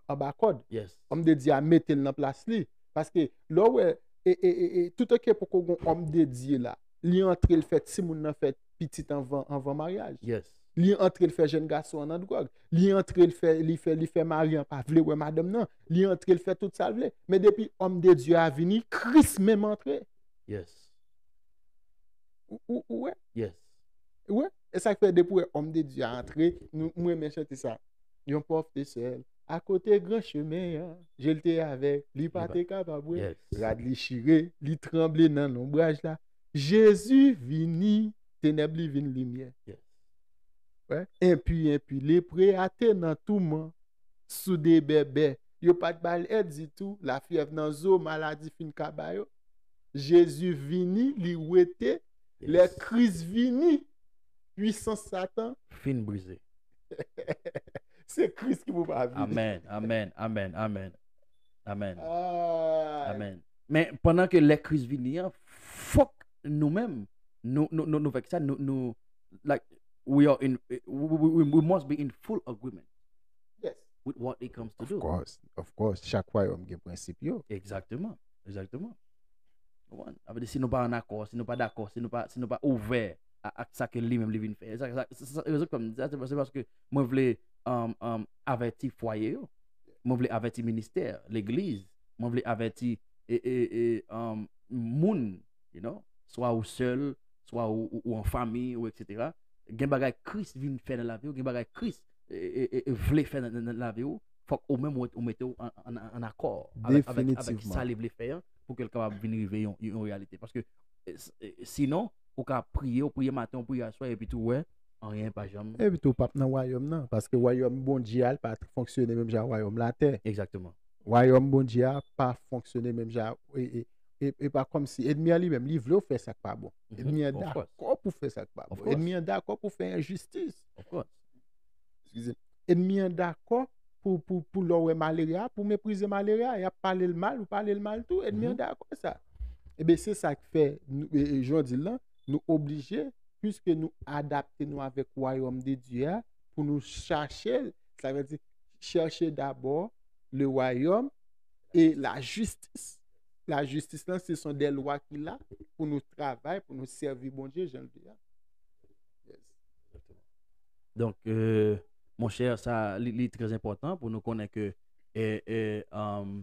anba kòd. Òm de Dye a mete l nan plas li. Paske lè w wè, e, e, e, e, toutotan poko gon òm de Dye la, li antre, l fè timoun nan fè pitit anvan, anvan maryaj. Li antre, l fè jèn gason an nan dwòg. Li antre, l fè, li fè, li fè mari an pa vle wè madanm nan. Li antre, l fè tout sa l vle. Men depi òm de Dye a vini, Kris menm antre. Yes. Ou, ou, ou wè? Yes. Ou wè? E sa k fè depi w wè òm de Dye a antre, nou, mwen renmen chante sa. Yon pòv te sèl, akote gran chemen an, je l te avèk, li pa te kapab wè. Rad li chire, li tranble nan lonbraj la. Jezi vini, tenèb li vin limyè. Wè, enpi, enpi, lepre a te nan touman, soude bèbè. Yo pa t ba l èd ditou, lafyèv nan zo, maladi fin kaba yo. Jezi vini, li wete. Lè Kris vini, pwisans Satan fin brize. Se Kris ki pou pa vini. Amèn, amèn, amèn, amèn. Amèn. Amèn. Men pandan ke lè Kris vini an, fòk nou menm, nou, nou, nou, nou fè kisa, nou, nou, like, we are in, we, we, we, we must be in full agreement Yes. with what it comes to Of do. Course, of course. Chak wayòm gen prensip yo. Exactement, exactement. Ou konprann? Sa vle di, si nou pa an akò, si nou pa dakò, si nou pa, si nou pa ouvè a, ak sa ke li menm li vin fè. Sa, sa, sa, sa, rezon kòm sa, se, se paske mwen vle, um, um, avèti fwaye yo. Mwen vle avèti ministè, legliz. Mwen vle avèti, e, e, e, um, moun, you know, swa ou sèl, swa ou, ou, ou an fanmi, ou et cetera. Gen bagay Kris vin fè nan lavi w, gen bagay Kris, e, e, e, e vle fè nan, nan, nan lavi w, fòk ou menm ou, ou mete w an, an, an akò avèk, avèk, avèk Definitivman. Sa li vle fè an, pou ke l kapab vin rive yon, yon reyalite. Paske, e, s-, e, sinon, ou ka priye, ou priye maten, ou priye aswè, epi tou wè, anyen pa janm. Epi tou, w p ap nan wayòm nan, paske wayòm Bondye a, li pa fonksyone menm jan ak wayòm latè. Egzakteman. Wayòm Bondye a pa fonksyone menm jan, e, e, e, e pa kòmsi ènmi an li menm, li vle w fè sa k pa bon. Mhm. Ènmi an Of course. Dakò pou fè sa k pa Of bon. Course. Ènmi an dakò pou fè enjistis. Of course. Eskize. Ènmi an dakò pou, pou, pou lè w wè malere a, pou meprize malere a, y ap pale l mal, ou pale l mal tou, ènmi an Mhm. Dakò sa. Ebyen, se sa k fè, nou, e, e, jan w di l lan, nou oblije, piske nou adapte nou avèk wayòm de Dye a, pou nou chache l, sa vle di, chèche dabò le wayòm e la jistis. La jistis lan, se son de lwa ki la pou nou travay, pou nou sèvi Bondye, jan l di a. Yes. Donk, euh, monchè, sa, li, li trè enpòtan pou nou konnen ke, e, e, um,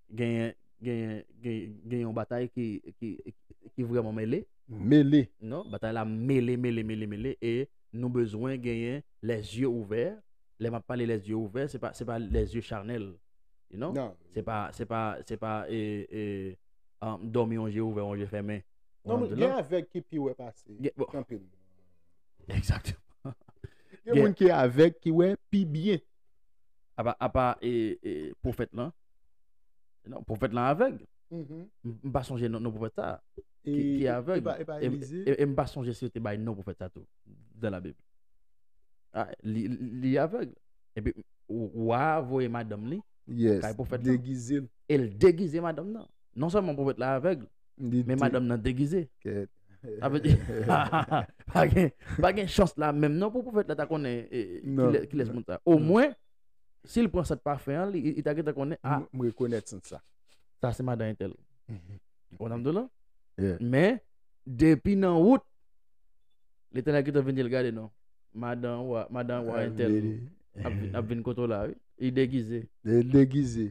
genyen, genyen, genyen, genyen yon batay ki, ki, ki vrèman mele. Mele. Non, batay la mele, mele, mele, mele, e nou bezwen genyen les yeux ouverts. Lè m ap pale les yeux ouverts, se pa, se pa les yeux charnels, you know? Non. Se pa, se pa, se pa, e, e, um, dòmi yon je ouvè, yon je fèmen. Non, men gen avèg ki pi wè pase. Gen, bon. Kanpe l. Egzakteman. Gen moun ki avèg ki wè pi byen. Apa, apa, e, e, pwofèt lan. Non, pwofèt lan avèg. Mhm. M, m pa sonje non, non pwofèt sa. ki, ki avèg. E pa, e pa Elize? E, e m pa sonje si yo te bay non pwofèt sa tou, dans la Bible. Ah, li, li avèg. Epi, wa a voye madanm li kay pwofèt la. Degize l. E l degize madanm nan. Non sèlman pwofèt la avèg, men madanm nan degize. Sa vle di, pa gen, pa gen chans la menm non pou pwofèt la ta konnen e, e, kilè, kilès moun sa. Omwen, si l pran sant pafen an, li, li ta gentan konnen, ah, m rekonèt sant sa. Sa se madan entèl. Ou konprann sa m di w la? Men, depi nan wout, Letènèl gentan vin di l, gade non, madan wa, madan wa entèl ap, ap vin kote w la, wi. Li degize. Li degize.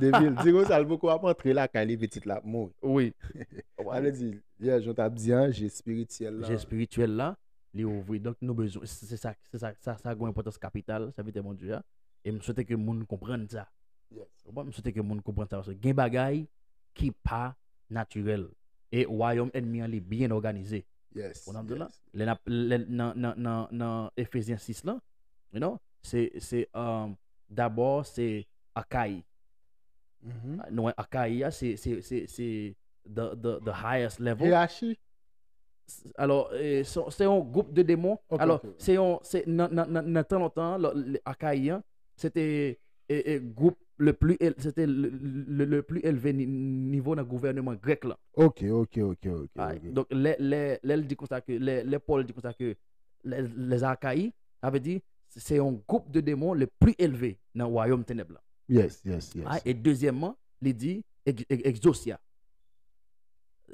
Depi l di konsa, l poko ap antre lakay li, pitit la ap mouri. Wi. Sa vle di, Vyèj, nou t ap di an, je espirityèl la. Je espirityèl la, li ouvri. Donk, nou bezwen, se sa, se sa, sa, sa gen yon enpòtans kapital, sèvitè Bondye a. E m swete ke moun konprann sa. Ou konprann? M swete ke moun konprann sa, paske gen bagay ki pa natirèl. E wayòm ènmi an, li byen òganize. Ou konprann sa m di w la? Lè n ap, lè, nan, nan, nan, nan Efezyen sis lan, you know, se, se, um, dabò, se Akayi. Nou wè Akayi a, se, se, se, se the, the, the highest level. Yeyachi? Alò, e, se, se yon gwoup de demon. Alò, se yon, se nan, nan, nan, nan tan lontan an, lò, le, Akayi an, se te, e, e, gwoup le pli el-, se te le, le, le pli elve ni, nivo nan gouvèneman grèk lan. Ok, ok, ok, ok, ok. Donk, lè, lè, lè l di konsa ke, lè, lè Pòl di konsa ke les, les Akayi, sa vle di, se yon gwoup de demon le pli elve nan wayòm tenèb lan. Yes, yes, yes. E dezyèmman, li di ex-, ex-, exousia.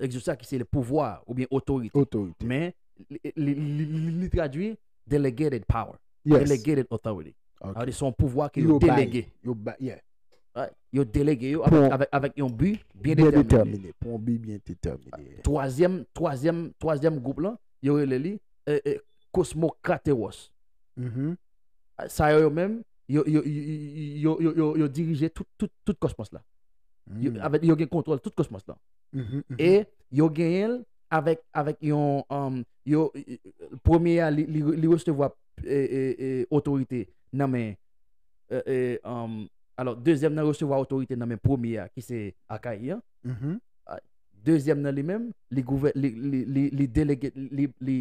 Exousia ki se le pouvwa oubyen otorite. Otorite. Men, li, li, li, li, li tradui delegated power. Yes. Delegated authority. Ok. Sa vle di, se yon pouvwa ke yo delege. Yo bay, yo bay, yeah. Yo delege yo avèk, avèk, avèk yon bi byen detèmine. Pou yon bi byen detèmine. Twazyèm, twazyèm, twazyèm gwoup lan, yo rele li, e, e, kosmokrateros. Sa yo, yo menm, yo, yo, yo, yo dirije tout, tout, tout kosmos la. Yo, avèk, yo gen kontwòl tout kosmos la. E yo genyen l avèk, avèk yon, um, yo, premye a, li, li, li resevwa, e, e, e, otorite nan men, e, e, um, alò, dezyèm nan resevwa otorite nan men premye a, ki se Akayi an. Dezyèm nan li menm, li gouvè-, li, li, li, li delege, li, li,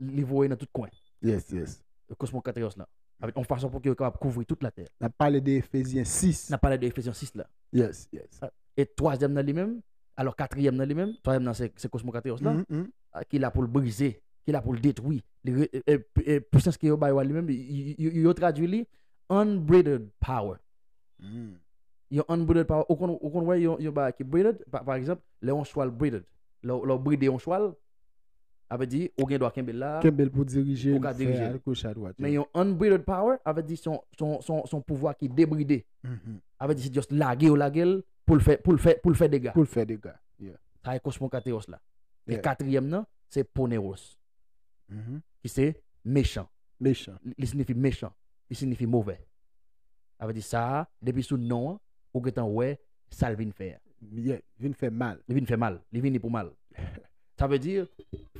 li voye nan tout kwen. Yes, yes. Kosmokrateros lan. Avèk yon fason pou ke yo kapab kouvri tout latè. N ap pale de Efezyen sis. N ap pale de Efezyen sis la. Yes, yes. E twazyèm nan li menm, alò, katriyèm nan li menm, twazyèm nan se, se kosmokrateros lan, a, ki la pou l brize, ki la pou l detwi. Li re-, e, e, e, pwisans ke yo bay yo a li menm, y-, y-, y-, yo tradui li unbridled power. Yon unbridled power, ou konn, ou konn wè yon, yon bagay ki bridled, pa, pa egzanp, lè yon chwal bridled, lè, lè w bride yon chwal, sa vle di, ou gen dwa kenbe l la, kenbe l pou dirije l, fè a goch, a dwat. Men yon unbridled power, sa vle di, se yon, se yon, se yon, se yon pouvwa ki debride. Sa vle di, se just lage yo lage l pou l fè, pou l fè, pou l fè dega. Pou l fè dega. Sa e kosmokrateros la. E katriyèm nan, se poneros. Ki se mechan. Mechan. Li, li siyifi mechan. Li siyifi movè. Sa vle di sa a, depi sou non an, ou gentan wè sa l vin fè a. Li vin fè mal. Li vin fè mal. Li vini pou mal. Sa vle di,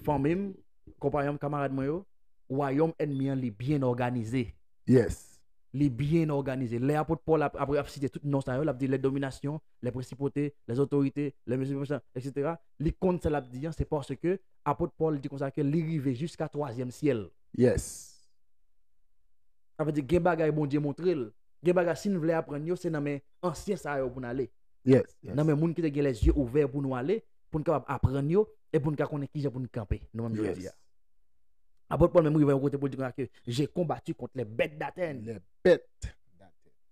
fanmi m, konpayon m, kamarad mwen yo, wayòm ènmi an, li byen òganize. Yes. Li byen òganize. Lè apot Pòl ap, apre ap site tout non sa yo, l ap di les dominations, les principautés, les autorités, les mesieurs, etsetera. Li konn sa l ap di an, se paske apot Pòl di konsa ke li rive jiska twazyèm syèl. Yes. Sa vle di gen bagay Bondye montre l. Gen bagay si n vle aprann yo, se nan men ansyen sa yo pou n ale. Yes, yes. Nan men moun ki te gen lèzye ouvè pou nou ale, pou n kapab aprann yo, e pou n ka konnen kijan pou n kanpe, nou menm jodi a. Apot Pòl menm rive yon kote pou l di konsa ke j'ai combattu contre les bêtes d'Athènes. Les bêtes d'Athènes.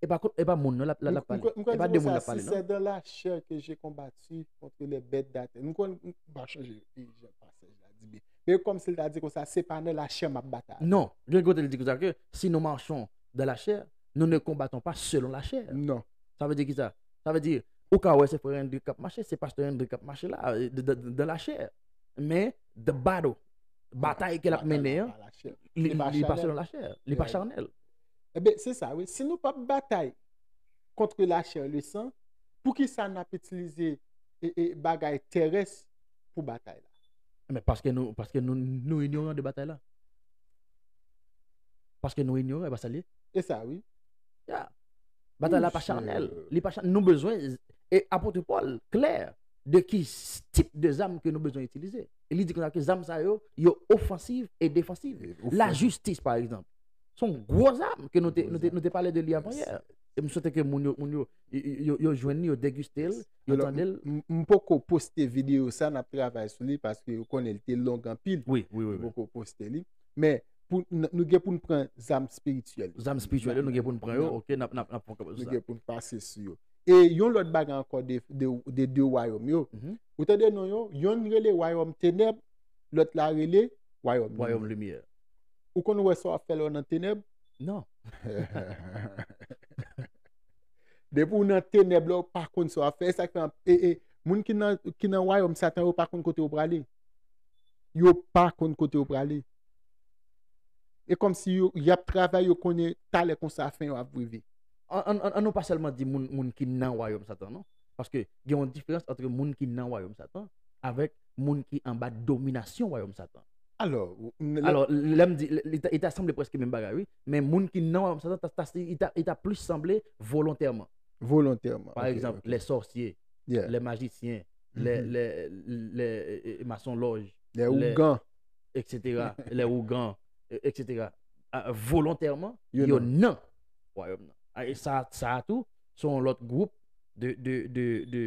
E pa kont, e pa moun non l ap, l ap pale. E pa de moun l ap pale non. Si c'est dans la chair que j'ai combattu contre les bêtes d'Athènes. M konn, m pa chanje jan pasaj la di byen. Men kòmsi l ta di konsa, se pa nan lachè m ap batay. Non, gen kote l di konsa ke si nous marchons dans la chair, nous ne combattons pas selon la chair. Non. Sa vle di kisa? Sa vle di, ou ka wè se frè Hendrick k ap mache, se pastè Hendrick k ap mache la, de, de, de, dans la chair. Men, the battle, batay ke l ap mennen an, li, li pa selon lachè, li pa chanèl. Ebyen, se sa, wi. Si nou p ap batay contre la chair et le sang, poukisa n ap itilize, e, e, bagay terès pou batay la? Men paske nou, paske nou, nou inyoran de batay la. Paske nou inyoran, e pa sa l ye? E sa, wi. Ya. Batay la pa chanèl. Li pa chanèl. Nou bezwen, e apot Pòl, klè, de ki s- tip de zam ke nou bezwen itilize. E li di konsa ke zam sa yo, yo ofansiv e defansiv. Lajistis, pa egzanp, se yon gwo zam ke nou te, nou te, nou te pale de li avan yè. E m swete ke moun yo, moun yo, yo, yo, yo jwenn li, yo degiste l, yo tande l. M poko poste videyo sa, n ap travay sou li, paske yo konnen li te long anpil. Wi, wi, wi. M poko poste li. Men, pou, n- nou gen pou n pran zam espirityèl. Zam espirityèl yo, nou gen pou n pran yo, ok, n ap, n ap, n ap fè yon kanpe sou sa. Nou gen pou n pase sou yo. E yon lòt bagay ankò de, de, de, de wayòm yo. Ou tande non yo, yonn rele wayòm tenèb, lòt la rele wayòm limyè. Ou konn wè sa w ap fè lè w nan tenèb? Non. Depi w nan tenèb la, w pa konn sa w ap fè. E sa k fè, e, e, moun ki nan, ki nan wayòm Satan yo pa konn kote yo prale. Yo pa konn kote yo prale. E kòmsi yo, y ap travay, yo konnen talè konsa fen yo ap rive. An, an, an, an nou pa sèlman di moun, moun ki nan wayòm Satan, non. Paske gen yon diferans ant moun ki nan wayòm Satan avèk moun ki anba dominasyon wayòm Satan. Alò, Alò, lè m di, li, li ta, li ta sanble prèske menm bagay, wi. Men moun ki nan wayòm Satan, ta, ta, li ta, li ta plis sanble volontèman. Volontèman. Pa egzanp, lè sòsye, lè majisyen, lè, lè, lè, e, e, masonlòj, lè ougan, etsetera, lè ougan, e, etsetera. A, volontèman, yo nan wayòm nan. A, e sa, sa a tou, se yon lòt gwoup de, de, de, de,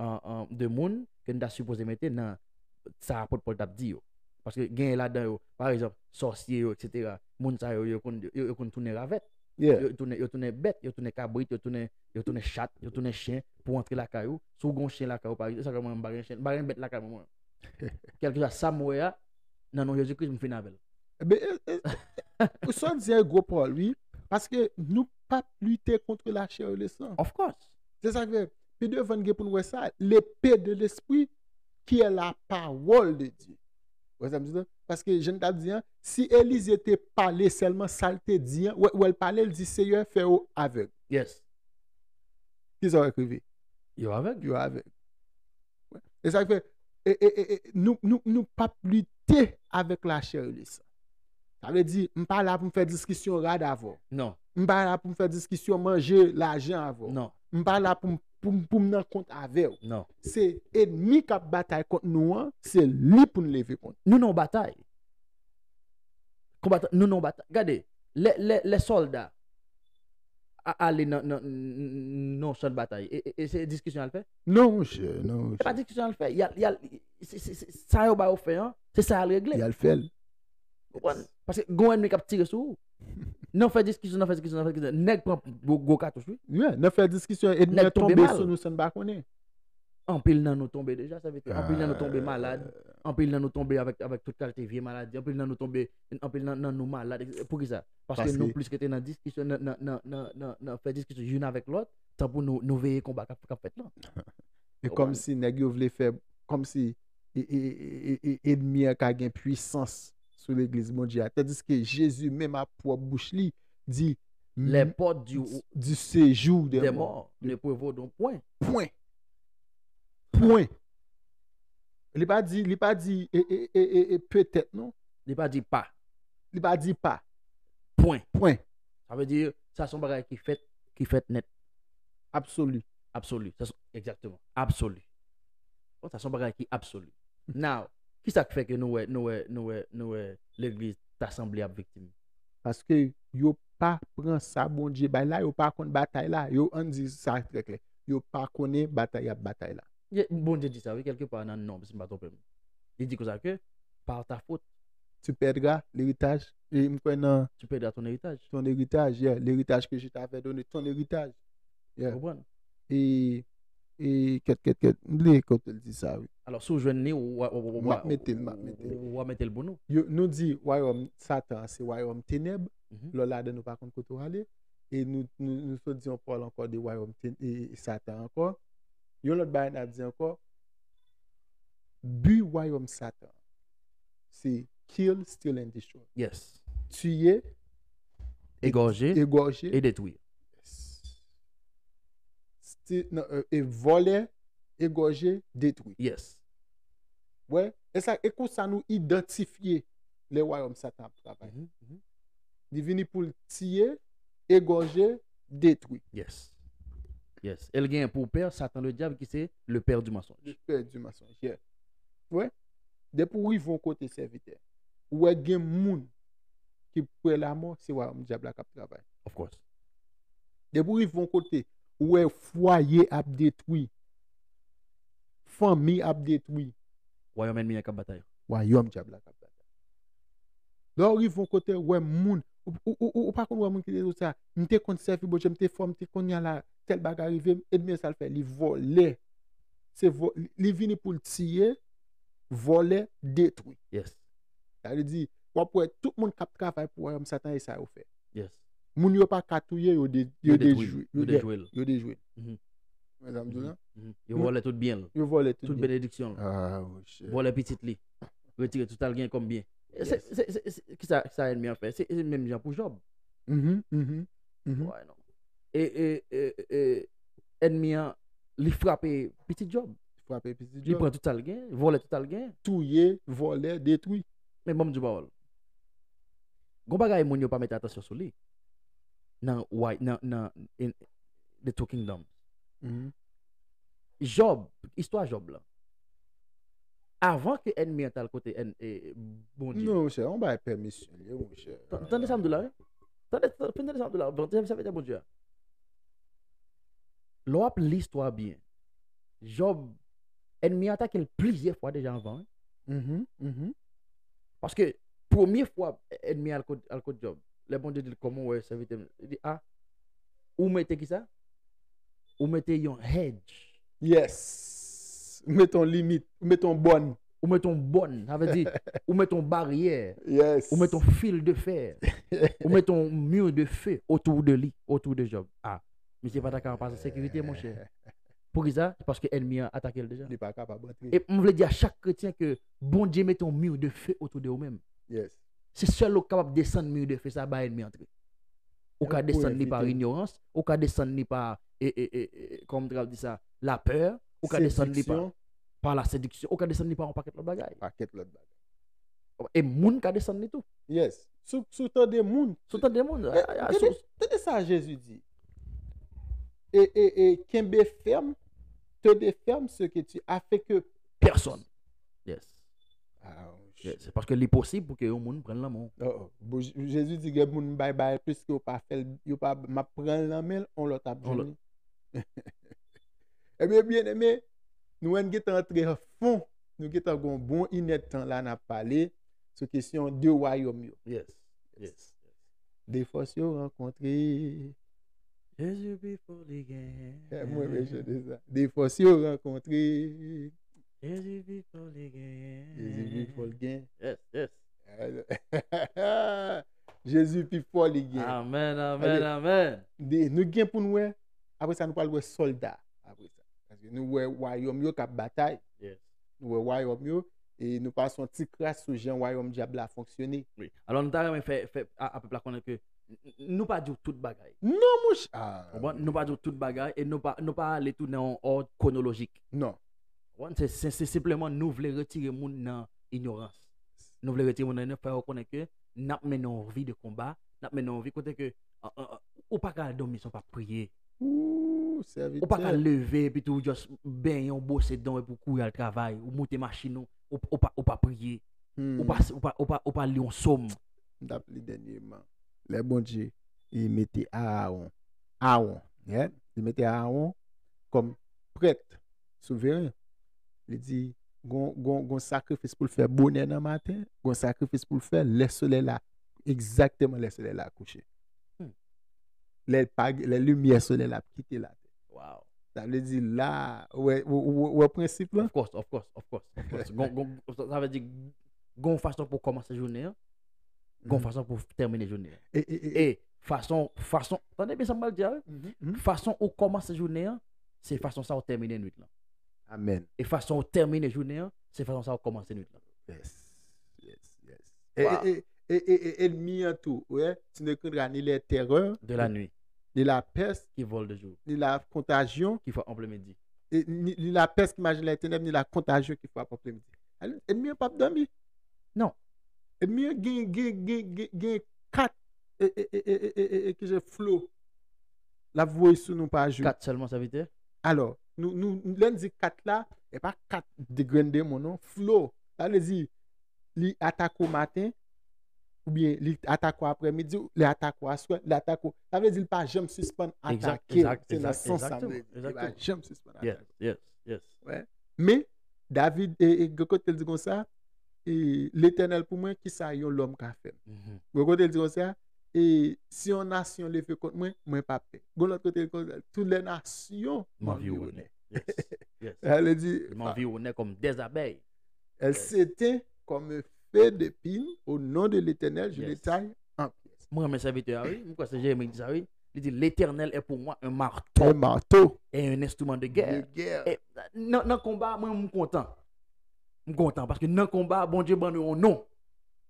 an, an, de moun ke n ta sipoze mete nan sa apot Pòl t ap di yo. Paske genyen ladan yo, pa egzanp, sòsye yo, etsetera. Moun sa yo, yo konn, yo, yo konn tounen ravèt. Yo tounen, yo tounen bèt, yo tounen kabrit, yo tounen, yo tounen chat, yo tounen chen pou antre lakay ou. Si w gen yon chen lakay ou, pa egzanp, sa fè mwen, m pa gen chen, m pa gen bèt lakay mwen, mwen. Kèlkeswa sa m wè a, nan non Jezi Kris, m fin avè l. Eben, e, e, e, sa w di a gwo pawòl, wi. Paske nou p ap lite kont lachè e lesan. Of course. Se sa k fè, pi devan n gen pou n wè sa, lepe de lespri, ki è la pawòl de Dye. Ou wè sa m di la? Paske jan n t ap di an, si Elize te pale sèlman sa l te di an, wè, wè l pale, l di, Seyè, fè yo avèg. Yes. Kisa w wè k rive? Yo avèg. Yo avèg. E sa k fè, e, e, e, e, nou, nou, nou p ap lite avèk lachè e lesan. Sa vle di, m pa la pou m fè diskisyon rad avè w. Non. M pa la pou m fè diskisyon manje lajan avè w. Non. M pa la pou m, pou m, pou m nan kont avè w. Non. Se ènmi k ap batay kont nou an, se li pou n leve kont. Nou nan yon batay. Konbatan, nou nan yon batay. Gade, lè, lè, lè sòlda a, ale nan, nan, nan yon chan batay, e, e, e se diskisyon al fè? Non, monchè, non, monchè. Se pa diskisyon al fè. Y al, y al, se, se, se, sa yo ba yo fè an, se sa y al regle. Y al fè l. Ou konprann? Paske gon ènmi k ap tire sou ou. Nan fè diskisyon, nan fè diskisyon, nan fè diskisyon. Nèg pran gwo, gwo katouch, wi. Yeah, nan fè diskisyon, ènmi an tonbe sou nou san n pa konnen. Anpil nan nou tonbe deja, sa vle di, anpil nan nou tonbe malad, anpil nan nou tonbe avèk, avèk tout kalite vye maladi, anpil nan nou tonbe, anpil nan, nan nou malad. Poukisa? Paske nou plis rete nan diskisyon, nan, nan, nan, nan, nan, nan fè diskisyon youn avèk lòt, tanpou nou, nou veye konba k ap, k ap fèt lan. E kòmsi nèg yo vle fè, kòmsi e, e, e, e, e, ènmi an ka gen pwisans sou legliz Bondye a. Tandiske Jezi menm a pwòp bouch li di, Les portes du, du séjour des morts ne prévaudront point. Pwen. Pwen. Li pa di, li pa di, e, e, e, e, e, petèt, non. Li pa di pa. Li pa di pa. Pwen. Pwen. Sa vle di, sa se yon bagay ki fèt, ki fèt nèt. Absoli. Absoli. Sa se, egzakteman. Absoli. Bon, sa se yon bagay ki absoli. Now, kisa k fè ke nou wè, nou wè, nou wè, nou wè legliz ta sanble ap viktim? Paske yo pa pran sa Bondye bay la, yo pa konn batay la. Yo, ann di sa trè klè. Yo pa konnen batay y ap batay la. Ye, Bondye di sa, wi, kèlke pa nan Nonb, si m pa twonpe m. Li di konsa ke, par ta faute. Tu perdras l'héritage. E m kwè nan Tu perdras ton héritage. Ton héritage, yeah. L'héritage que je t'avais donné, ton héritage. Yeah. Ou konprann? E, e, kèt, kèt, kèt. M bliye kote l di sa, wi. Alò, si w jwenn li, w a, w a, w a, w a, m ap mete l, m ap mete l. W a mete l pou nou. Yo, nou di wayòm Satan an se wayòm tenèb. Mhm. Lè w ladan, nou pa konn kote w ale. E nou, nou, nou sot di yon pawòl ankò de wayòm ten-, e, e Satan ankò. Yon lòt bagay n ap di ankò, bi wayòm Satan, se kill, steal and destroy. Yes. Tiye, Égorger égorje, et détruire. Yes. Sti-, non, e, e vòlè, égorje, detwi. Yes. Wè, e sa, e konsa nou idantifye lè wayòm Satan ap travay. Mhm, mhm. Li vini pou l tiye, égorje, detwi. Yes. Yes. E l gen pou pè Satan le dyab ki se le père du mensonge. Le père du mensonge. Yeah. Wè. Depi w rive yon kote sèvitè, ou wè gen moun ki prè lamò, se wayòm dyab la k ap travay. Of course. Depi w rive yon kote, ou wè fwaye ap detwi, fanmi ap detwi, Wayòm ènmi an k ap batay. Wayòm dyab la k ap batay. Lè w rive yon kote, ou wè moun, ou, ou, ou, ou, ou pa konn wè moun ki te di w sa, m te konn sèvi Bondye, m te fò, m te konn y ala, tèl bagay rive m, ènmi an sa l fè, li vòlè. Se vò, li, li vini pou l tiye, vòlè, detwi. Yes. Sa vle di, w ap wè tout moun k ap travay pou wayòm Satan e sa yo fè. Yes. Moun yo pa ka touye, yo de, yo Yo detwi, dejwe, yo dejwe l. Yo dejwe l. Mhm. Mwen sa m di w la? Mhm. Yo vòlè tout byen l. Yo vòlè tout Tout byen. Benediksyon l. Ah, monchè. Vòlè pitit li. Retire tout sa l gen kòm byen. Se, Yes. se, se, se, kisa, kisa ènmi an fè? Se, se menm jan pou Jòb. Mhm, mhm, mhm. Wè, non. E, e, e, e, ènmi an, li frape pitit Jòb. Frape pitit Li Jòb. Pran tout sa l gen, vòlè tout sa l gen. Touye, vòlè, detwi. Men ban m di w pawòl. Gon bagay moun yo pa mete atansyon sou li. Nan, why, nan, nan in, The Two Kingdoms. Mhm. Jòb, istwa Jòb la. Avan ke ènmi an t al kote èn, e, Bondye. Non, monchè, on bay pèmisyon, li, monchè. Tan- Tande sa m di w la, wi. Tande, tande, tande sa m di w la. Bon, tande sa m di w la. Lè w ap li istwa byen, Jòb, ènmi an atake l plizyè fwa deja anvan, wi. Mhm, mhm. Paske premye fwa ènmi an al kot, al kot Jòb, lè Bondye di l, "Kòman w wè sèvitè m?" Li di, "A, ou mete kisa? Ou mete yon hedge." Yes. Ou mete yon limit, ou mete yon bòn. Ou mete yon bòn, sa vle di, ou mete yon baryè, Yes. Ou mete yon fil de fè, ou mete yon mur de feu autour de li, autour de Jòb. A, misye pa ta ka pase sekirite, monchè. Poukisa? Paske ènmi an atake l deja. Li pa kapab antre. E m vle di a chak kretyen ke Bondye mete yon mur de feu autour de ou menm. Yes. Se sèl ou k kapab desann mur de feu sa ba ènmi antre. Ou ka Pou desann li pa evite. Inyorans, ou ka desann li pa, e, e, e, e, kòman m ta di sa, lapè, ou ka desann li pa, Sediksyon. Pa la sediksyon, ou ka desann li pa yon pakèt lòt bagay. Pakèt lòt bagay. E moun ka desann li tou. Yes. Sou, sou tande moun. Sou tande moun. Men, A, a, tande, sou- tande sa Jezi di. E, e, e, kenbe fèm, tende fèm ce que tu, afin que Pèsonn. Yes. Ah, Yes. Se paske li posib pou ke yon moun pran l nan men w. Oh, oh. Bon, Je- Jezi di gen moun bay bay plis ke yo pa fè l, yo pa, m ap pran l nan men l, on lòt ap On lòt. Jwenn li. Ebyen, byen eme, nou wè n gentan antre an fon, nou gentan gon bon inèdtan la n ap pale sou kesyon de wayòm yo. Yes. Yes. De fòs yo rankontre. Jezi pi fò li genyen. Eh, mwen menm chante sa. De fòs yo rankontre. Jezi pi fò li genyen. Jezi pi fò l gen. Yes, yes. Jezi pi fò li gen. Amen, amen, amen. De, nou gen pou nou wè. Apre sa, nou pral wè sòlda. Apre sa. Paske nou wè wayòm yo k ap batay. Yes. Nou wè wayòm yo. E nou pase yon ti kras sou jan wayòm dyab la fonksyone. Wi. Alò, nou ta renmen fè, fè a, a pèp la konnen ke n- n- nou pa di w tout bagay. Non, mouch. Ah, Konprann? Nou pa di w tout bagay e nou pa, nou pa ale tou nan yon òd kwonolojik. Non. Konprann? Se, se, se senpleman nou vle retire moun nan inyorans. Nou vle retire moun nan inyorans, fè yo konnen ke n ap mennen yon vi de konba, n ap mennen yon vi kote ke an- an- an- ou pa ka al dòmi san w pa priye. Ooh, sèvitè. Ou pa ka leve epi tou just benyen w, bwose dan w epi w kouri al travay, ou moute machin ou, ou, ou pa, ou pa priye. Hmm. Ou pa, ou pa, ou pa, ou pa li yon sòm. M t ap li dènyèman. Lè Bondye, li mete Aawon. Aawon, yeah? Li mete Aawon kòm prèt souveren. Li di, gon, gon, gon sakrifis pou l fè bonè nan maten, gon sakrifis pou l fè lè solèy la, egzakteman lè solèy la kouche. Hmm. Lè, pa, lè limyè solèy la ap kite latè. Wow. Sa vle di la, ou wè, ou, ou, ou wè prensip la? Of course, of course, of course, of course. Gon, gon, sa vle di, gon fason pou w kòmanse jounen an, gon Mhm. fason pou w tèmine jounen an. E, e, e, E fason, fason, tande byen sa m pral di a, wi. Mhm, mhm. Fason ou kòmanse jounen an, se fason sa ou tèmine nwit lan. Amen. E fason ou tèmine jounen an, se fason sa ou kòmanse nwit lan. Yes. Yes, yes. E, Wow. e, e, e, e, e, ènmi an tou, ouais, tu ne craindras ni les terreurs De la nuit, ni la peste, qui vole de jour, ni la contagion, qui frappe en plein midi. et ni, ni la peste qui marche dans les ténèbres, ni la contagion qui frappe en plein midi. Alò, ènmi an p ap dòmi. Non. Ènmi an gen, gen, gen, gen, gen kat, e, e, e, e, e, e, e, ki se flo. L ap voye sou nou pa jou. Kat sèlman, sèvitè? Alò, nou, nou, lè n di kat la, e pa kat de grenn demon, non. Flo. Sa vle di, li atake w maten, oubyen li atake w aprèmidi, li atake w aswè, li atake w. Sa vle di, li pa janm sispann atake w. Se nan sans sa m vle di. Li pa janm sispann atake w. Men, David, e, e, gen kote l di konsa, e, Letènèl pou mwen, kisa yon lòm ka fè m? Gen kote l di konsa, e, si yon nasyon leve kont mwen, mwen p ap pè. Gen lòt kote l di konsa, toutes les nations m'environnent. Sa vle di, M'environnent comme des abeilles. Elles s'éteignent comme un feu d'épine au nom de l'Éternel, je le taille en pièces. Mwen renmen sèvitè a, wi. Mwen kwè se Jeremi ki di sa, wi. Li di, L'Éternel est pour moi un marteau Un marteau et un instrument de guerre. de guerre. E, nan, nan konba, mwen, m kontan. M kontan, paske nan konba, Bondye ban nou yon non.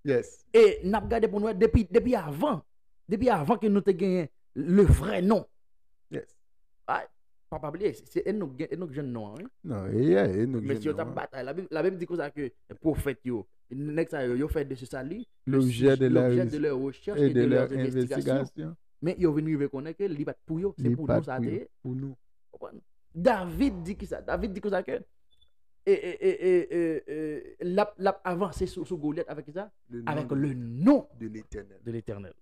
Yes. E n ap gade pou nou wè, depi, depi avan, depi avan ke nou te genyen le vrè non. Yes. Ay, pa, pa bliye, se, se Enok, gen- Enok jwenn non an, wi. Non, e, e, e nou Mesye yo t ap batay. Labib, Labib di konsa ke pwofèt yo, nèg sa yo, yo fè de se sali L'objet de la l'objet de leur recherche et et de de leur leurs investigations. investigation. Men yo vin rive konnen ke li pa t pou yo, se Li pou pa nou sa pou te yo, ye. Pou nou. Konprann? David di kisa? David di konsa ke e, e, e, e, e, e, l ap, l ap avanse sou, sou Golyat avèk kisa? Le nom Avèk de- le non de l'Éternel. de l'Éternel.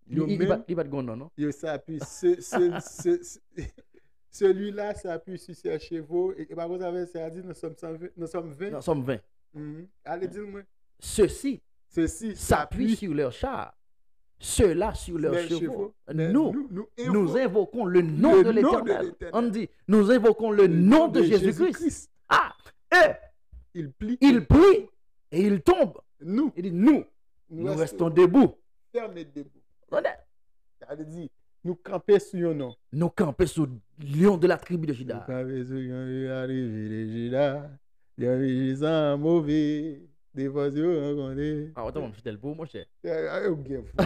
Yo Li, li, menm- pa, li pa t gon non, non? Yo s'appuie ce, ce, ce, ce- celui-là s'appuie sur ses chevaux. E, e pa konsa vèsè a di, nous sommes cent vingt, nous sommes vingt. Nan Sòm ven. Mhm. Ale di l mwen. Ceux-ci Ceux-ci s'appuient s'appuient sur leurs chars, ceux-là sur leurs leurs chevaux. chevaux. Mais Nous, nous, nous nous invo- invoquons le nom le de nom de l'Éternel. l'Éternel. On dit, nous invoquons le Le nom nom de de Jésus-Christ. Jésus-Christ. Ah, eux, Il plie. ils plient et ils tombent. Nous, Il dit, nous, nous nous restons restons debout. Fermes et debout. Tande? Sa vle di, nou kanpe sou yon non. Nous campons sous lion de la tribu de Nou Juda. kanpe sou yon non, la tribi de Jida. Yon viji san move. Defòs yo rankontre. Ah, otan m chita l pou ou, monchè. Yo gen fò.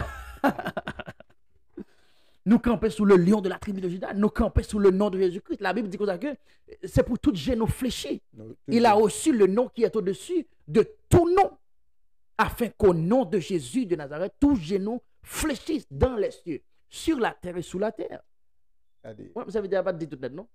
Nous campons sous le lion de la tribu de Juda. Nous campons sous le nom de Jésus-Christ. La Bible dit comme ça que c'est pour tout genou fléchi. Non, Il a toujou. Reçu le nom qui est au-dessus de tout nom, afin qu'au nom de Jésus de Nazareth, tout genou fléchisse dans les cieux, sur la terre et sous la terre. Gade. Mwen, m sèvitè a pa t di tout nèt, non.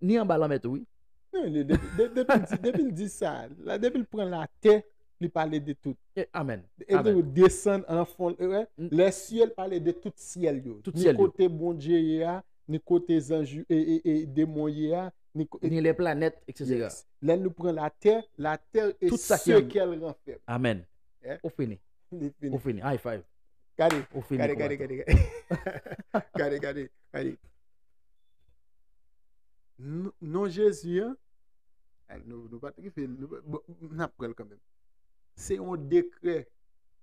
Ni anba lanmè tou, wi. Non, de- de- de- depi l di- depi l di sa, la, depi l pran latè, li pale de tout. Eh, Amen. E Amen. tou desann an fon, wè, Mm. lè syèl pale de tout syèl yo. Tout Ni syèl yo. Kote Bondye ye a, ni kote zanj yo, e, e, e demon ye a, ni ko- Ni les planètes, et cetera. Yes. Lè nou pran latè, latè e Tout sa ki ce an- qu'elle renferme. Amen. Eh? Ou fini. Li fini. Ou fini. High five. Gade, Ou fini. gade, Konbatan. Gade, gade, gade. Gade, gade, gade. Non, non Jezi an, eh, nou, nou pa t rive, nou, bon, n ap pran l kanmenm. Se yon dekrè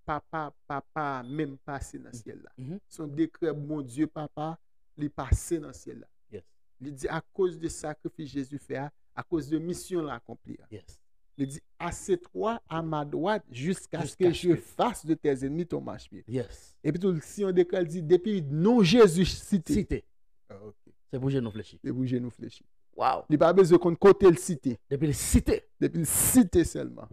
papa, papa a menm pase nan syèl la. Mhm. Se yon dekrè Bondye papa, li pase nan syèl la. Yes. Li di, akoz de sakrifis Jezi fè a, akoz de misyon l akonpli a. Yes. Li di, assieds-toi à ma droite jusqu'à ce Jusqu'à que ce je que- fasse de tes ennemis ton marchepied. Yes. Epi tou, si yon dekrè, li di, depi non Jezi site. Site. Ah, ok. Se pou genou flechi. Se pou genou flechi. Wow. Li pa bezwen konn kote l site. Depi l site. Depi l site sèlman.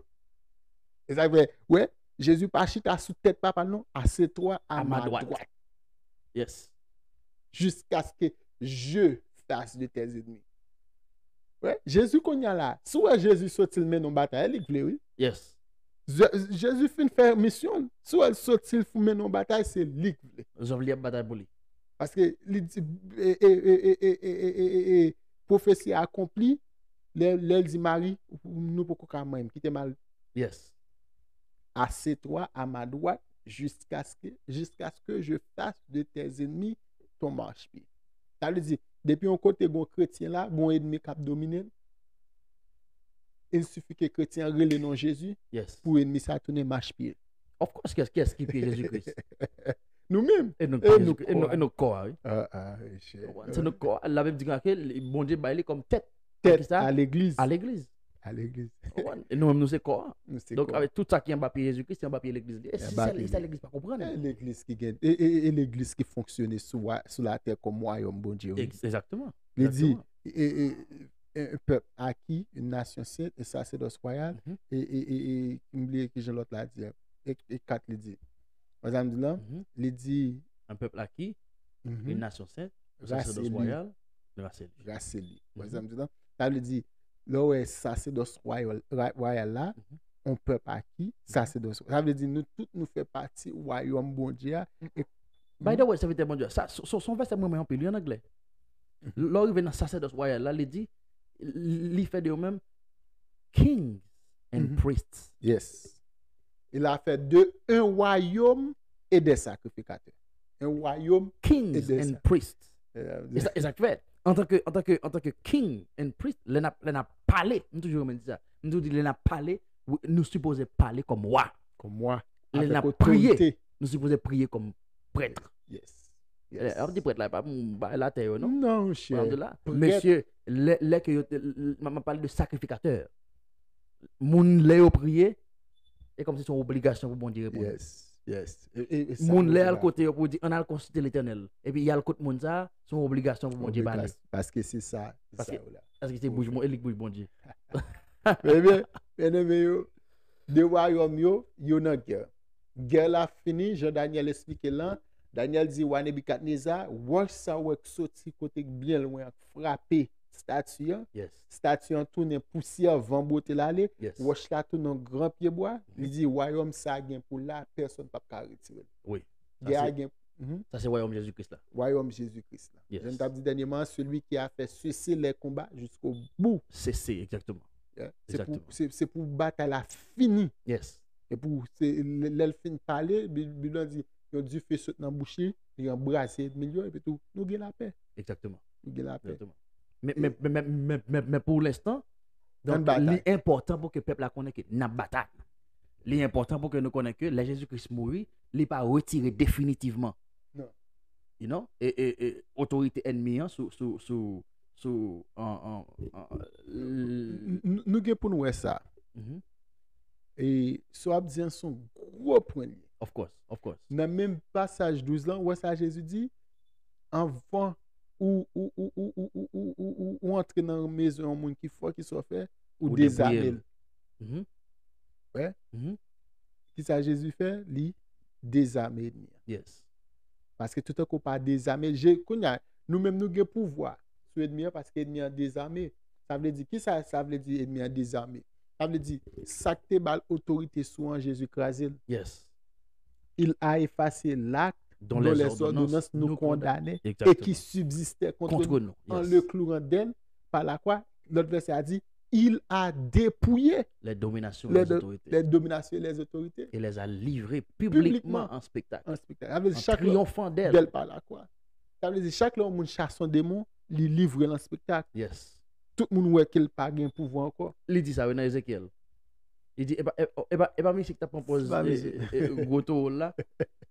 E sa k fè, wè, Jezi pa chita sou tèt papa l non, assieds-toi à ma droite. Yes. Jusqu'à ce que je fasse de tes ennemis. Wè, Jezi kounye a la, si w wè Jezi soti l mennen yon batay, li k vle, wi. Yes. Je- Jezi fin fè misyon l. Si w wè l soti l fin mennen yon batay, se li k vle. Zòv li ap batay pou li. Paske li di, e, e, e, pwofesi a akonpli, lè, lè l di Mari, nou poko ka manyen m, kite m al. Yes. Assieds-toi à ma droite jusqu'à ce que, jusqu'à ce que je fasse de tes ennemis ton marchepied. Sa vle di, depi yon kote gon kretyen la, gon enmi k ap domine l, il suffit ke kretyen an rele non Jezi Yes. Pou enmi sa tounen machpye. Of course, kiyès, kiyès ki pye Jezikri? Nou menm. E nou E nou e nou- e nou kò a, wi. Ah, ah, monchè. Se nou kò a. Labib di ke Bondye bay li kòm tèt. Tèt Kisa? A legliz. A legliz. A legliz. Ou konprann? E nou menm nou se kò a. Nou se Donk, kò. Avèk tout sa ki anba pye Jezikri, se anba pye legliz li ye. E se Anba sa, pye e sa legliz pa konprann. E legliz ki gen, e, e, e legliz ki fonksyone sou, wa- sou latè kòm wayòm Bondye, wi. Ex- Egzakteman. Li di, Egzakteman. e, e, e, un peuple acquis, une nation sainte, un sacerdoce royal, Mhm. e, e, e, e, m bliye ki jan lòt la di, e, e kat li di. Wè sa m di la? Mhm. Li di, Un peuple acquis, mhm, une nation sainte, Sasedòs wayal, rase li. Rase li. Ou wè sa m di la? Sa vle di, lè w wè sasedòs wayal, ra- wayal la, on pèp aki, sasedòs. Sa vle di, nou tout, nou fè pati wayòm Bondye a. E By the way, sèvitè Bondye, sa, se se- se yon vèsè mwen renmen anpil, li an anglè. Lè w rive nan sasedòs wayal la, li di, li fè de yo menm kings and priests. Yes. Il a fait d'eux un royaume et des sacrificateurs. Un royaume Kings de and sa. Priests. Euh, E sa, e sa k fè, antanke, antanke, antanke king and priest, lè n ap, lè n ap pale, m toujou renmen di sa. M toujou di, lè n ap pale, wi, nou sipoze pale kòm wa. Comme moi. Lè n Avec ap priye, autorité. Nou sipoze priye kòm prèt. Yes. Lè ap di prèt la, e pa m bay la tè yo, non. Non, chè. Alhamdulillah. Mesye, lè, lè ke yo, te- l- l- m ap pale de sakrifikatè. Moun lè yo priye, e kòmsi se yon obligasyon pou Bondye reponn. Yes. Yes. E- e- e sa Moun nou lè di al la. Kote yo pou di, ann al konsilte Letènèl. Epi y al kot moun sa, se yon obligasyon pou Bondye pale. Obligas- Paske se sa. Se Paske- sa yo la. Paske se bouj mon, e li k bouj Bondye. Ebyen, byeneme yo, de wayòm yo, yo nan gè. Gè la fini, jan Danyèl esplike lan, Danyèl di wa Nebikadneza, wòch sa w wè k soti kote k byen lwen an, k frape stati an. Yes. Stati an tounen pousyè, van bwote l ale. Yes. Wòch la tounen yon gran pyebwa. Li di, wayòm sa gen pou la, pèsonn p ap ka retire l. Wi. Gè a Sa se- gen mhm, Sa se wayòm Jezi Kris la. wayòm Jezi Kris la. Yes. Jan m t ap di dènyèman, celui qui a fait cesser les combats jusqu'au bout. Sese, egzakteman. Yeah. Se pou, Egzakteman. se, se pou batay la fini. Yes. E pou se, lè lè l fin pale, Bib Bib la di, yon dife sot nan bouch li, li anbrase ènmi l yo, epi tou, nou gen lapè. Egzakteman. Nou gen lapè. Egzakteman. Men, men, men, men, men, men, men pou lenstan, Ann donk, batay. Li enpòtan pou ke pèp la konnen ke n ap batay. Li enpòtan pou ke nou konnen ke lè Jezi Kris mouri, li pa retire definitivman. Non. You know? E, e, e otorite ènmi an sou, sou, sou, sou, an, an, an, N- n- Nou gen pou nou wè sa. mhm. E sa w ap di an se yon gwo pwen li ye. Of course, of course. Nan menm pasaj douz lan, ou wè sa Jezi di? Anvan ou, ou, ou, ou, ou, ou, ou, ou, ou, ou antre nan mezon yon moun ki fò, ki sa w fè? Ou Ou dezame depouye l. l. Mhm. Wè? Mhm. Kisa Jezi fè? Li dezame ènmi an. Yes. Paske toutan ke w pa dezame l, Je- kounye a, nou menm nou gen pouvwa sou ènmi an paske ènmi an dezame. Sa vle di, kisa sa vle di ènmi an dezame? Sa vle di, sa k te ba l otorite sou an, Jezi kraze l. Yes. Il a effacé l'acte Dont dont les les ordonnances ordonnances nous nous condamnent. condamnaient et Exactement. Qui subsistait contre Contre nous nous, en yes. Le clouant d'elle par la croix. Lòt vèsè a di, il a dépouillé Les dominations, les, les do- autorités. Les dominations et les autorités. Et les a livrées Publiquement. Publiquement en spectacle. En spectacle. Sa vle di En chak lè, triomphant d'elle. D'elle par la croix. Sa vle di chak lè yon moun chase yon demon, li livre l an spektak. Yes. Tout moun wè ke l pa gen pouvwa ankò. Li di sa, wi, nan Ezekyèl. Li di, e pa, e, e pa, e pa misye ki t ap pran pòz Se pa e, misye. e, e, gwo towo l la.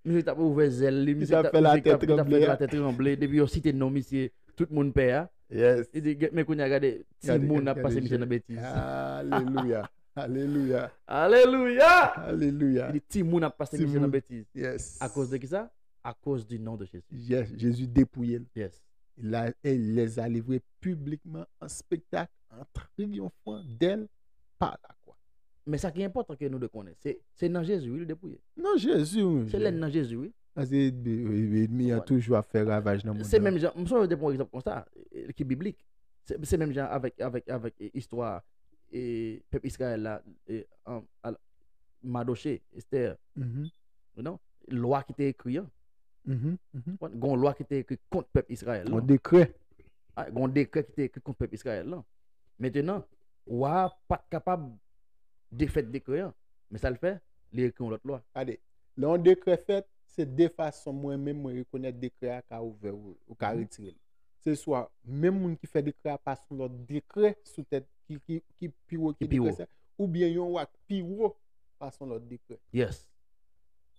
Misye ki t ap ouvè zèl li, Ki misye t ap ki t ap, fè misye ki t ap, latè ki t ap fè tranble a. Latè tranble, depi yo site non misye, tout moun pè a. Yes. Li di, "Gen- men kounye a gade, Gade, timoun ap gade pase je- misye nan betiz." Alelouya. Alelouya. Alelouya! Alelouya. Li di, "Timoun ap pase misye nan Timoun. Betiz." Yes. Akoz de kisa? Akoz di non de Jezi. Yes, Jezi depouye l. Yes. Il a, il les a livrés publiquement en spectacle en triomphant d'elle par la croix. Men sa ki enpòtan ke nou dwe konnen, se, se nan Jezi, wi, li depouye. Nan Jezi, wi. Se lè nan Jezi, wi. Paske ènmi an toujou ap fè ravaj nan mond Se nan. Menm jan, m sonje te pran yon egzanp konsa, e, ki biblik. Se, se menm jan avèk, avèk, avèk e, istwa e, pèp Izrayèl la, e, an, al, Madoche, Estè, Mhm, you know, lwa ki te ekri an. mhm, mhm. Gon lwa ki te ekri kont pèp Izrayèl Yon lan. Dekrè. Ah, gon dekrè ki te ekri kont pèp Izrayèl lan. Mentenan, wa a pa t kapab defèt dekrè an. Men sa l fè, li ekri yon lòt lwa. Gade, lè yon dekrè fèt, se de fason mwen menm mwen rekonèt dekrè a ka ouvè ou, ou ka Mhm. retire l. Se swa menm moun ki fè dekrè a pase yon lòt dekrè sou tèt ki, ki, ki pi wo ki Ki pi wo. Dekrè sa, oubyen yon wa k pi wo pase yon lòt dekrè. Yes.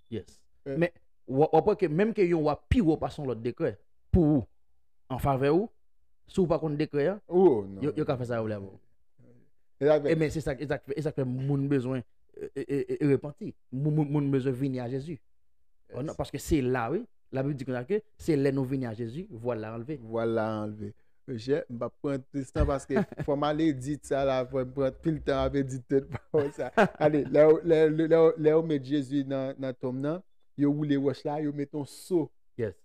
Yes. Eh. Men, w w ap wè ke menm ke yon wa pi wo pase yon lòt dekrè, pou ou, an favè ou, si w pa konn dekrè a, Oh, non. yo, yo ka fè sa yo vle avè w. E sa k fè- E men se sa, e sa k fè, e sa k fè moun bezwen e, e, e, e repanti. Moun, moun, moun bezwen vini a Jezi. Oh, non, paske se la, wi. Labib di konsa ke se lè nou vini a Jezi, vwal la anlve. Vwal la anlve. Monchè, m p ap pran plis tan paske fò m ale di sa la, fò m pran pil tan ap di tout pawòl sa. Gade, lè, lè, lè, lè, lè yo met Jezi nan, nan tonm nan, yo woule wòch la, yo met yon so. Yes.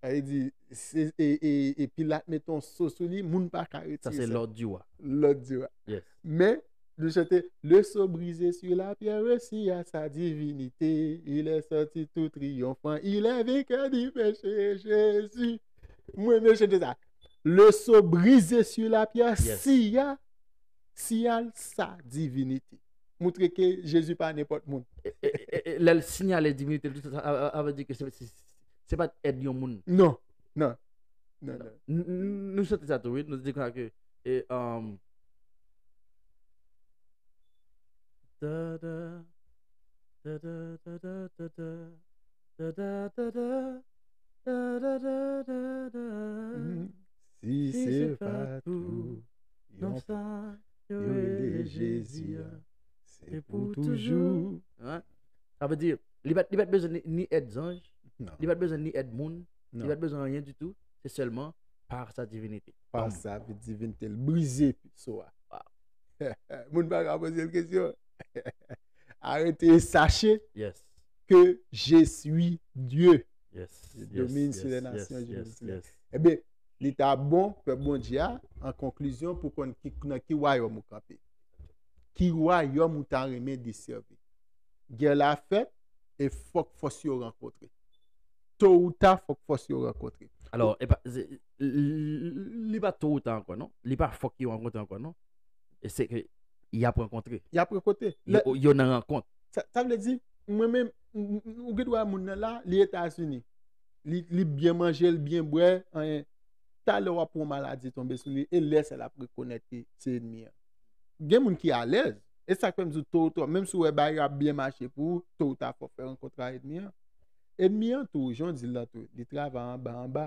Sa vle di, se, e, e, e Pilat mete yon so sou li, moun pa ka retire sa. Sa se l'ordre du roi. L'ordre du roi. Yes. Men, nou chante, le sceau brisé sur la pierre, si à sa divinité, il est sorti tout triomphant, il est vainqueur du péché, Jésus. Mwen, mwen chante sa. Le sceau brisé sur la pierre, yes. Si à, si à sa divinité. Montre ke Jezi pa nenpòt moun. Lè l sinyale divinite, tout sa, sa vle di ke se, se, se pa èd yon moun. Non, non, non, non. Nou soti sa tou, wi. Nou di konsa ke, e, um, da, da, da, da, da, da, da, da, da, da, da, da, da, da, da, da, da. Si se pa tou yon sa yo rele Jezi a, se pou toujou. Sa vle di, li pa t bezwen ni èd zanj, li pa t bezwen ni èd moun, li pa t bezwen anyen ditou, se sèlman pa sa divinite. Pa sa divinite, l brize so a. Moun pa ka poze l kesyon. Arete e sache ke je suis Dieu. Yes. Domine sur les nations, je domine sur les. Ebyen, li ta bon, pèp Bondye a, an konklizyon, pou konn ki, nan ki wayòm ou kanpe. Ki wayòm ou ta renmen desèvi. Gè la fèt, e fòk fòs yo rankontre. To ou ta, fòk fòs yo rankontre. Alò, e pa, li pa to ou ta ankò, non? Li pa fòk yo rankontre ankò, non? E se ke y ap rankontre. Y ap rankontre. Yo nan rankont. Sa vle di, mwen menm, ou gen dwa moun nan la, li Etazini. Li, li byen manje, li byen bwè, anyen. Talè w ap pran maladi tonbe sou li, e lè sa l ap rekonèt ke se enmi an. Gen moun ki alèz, e sa k fè m di w to ou ta, menm si w wè bagay yo ap byen mache pou ou, to ou ta fò w fè rankontre a enmi an. Enmi an tou, jan w di l lan tou, li travay anba anba.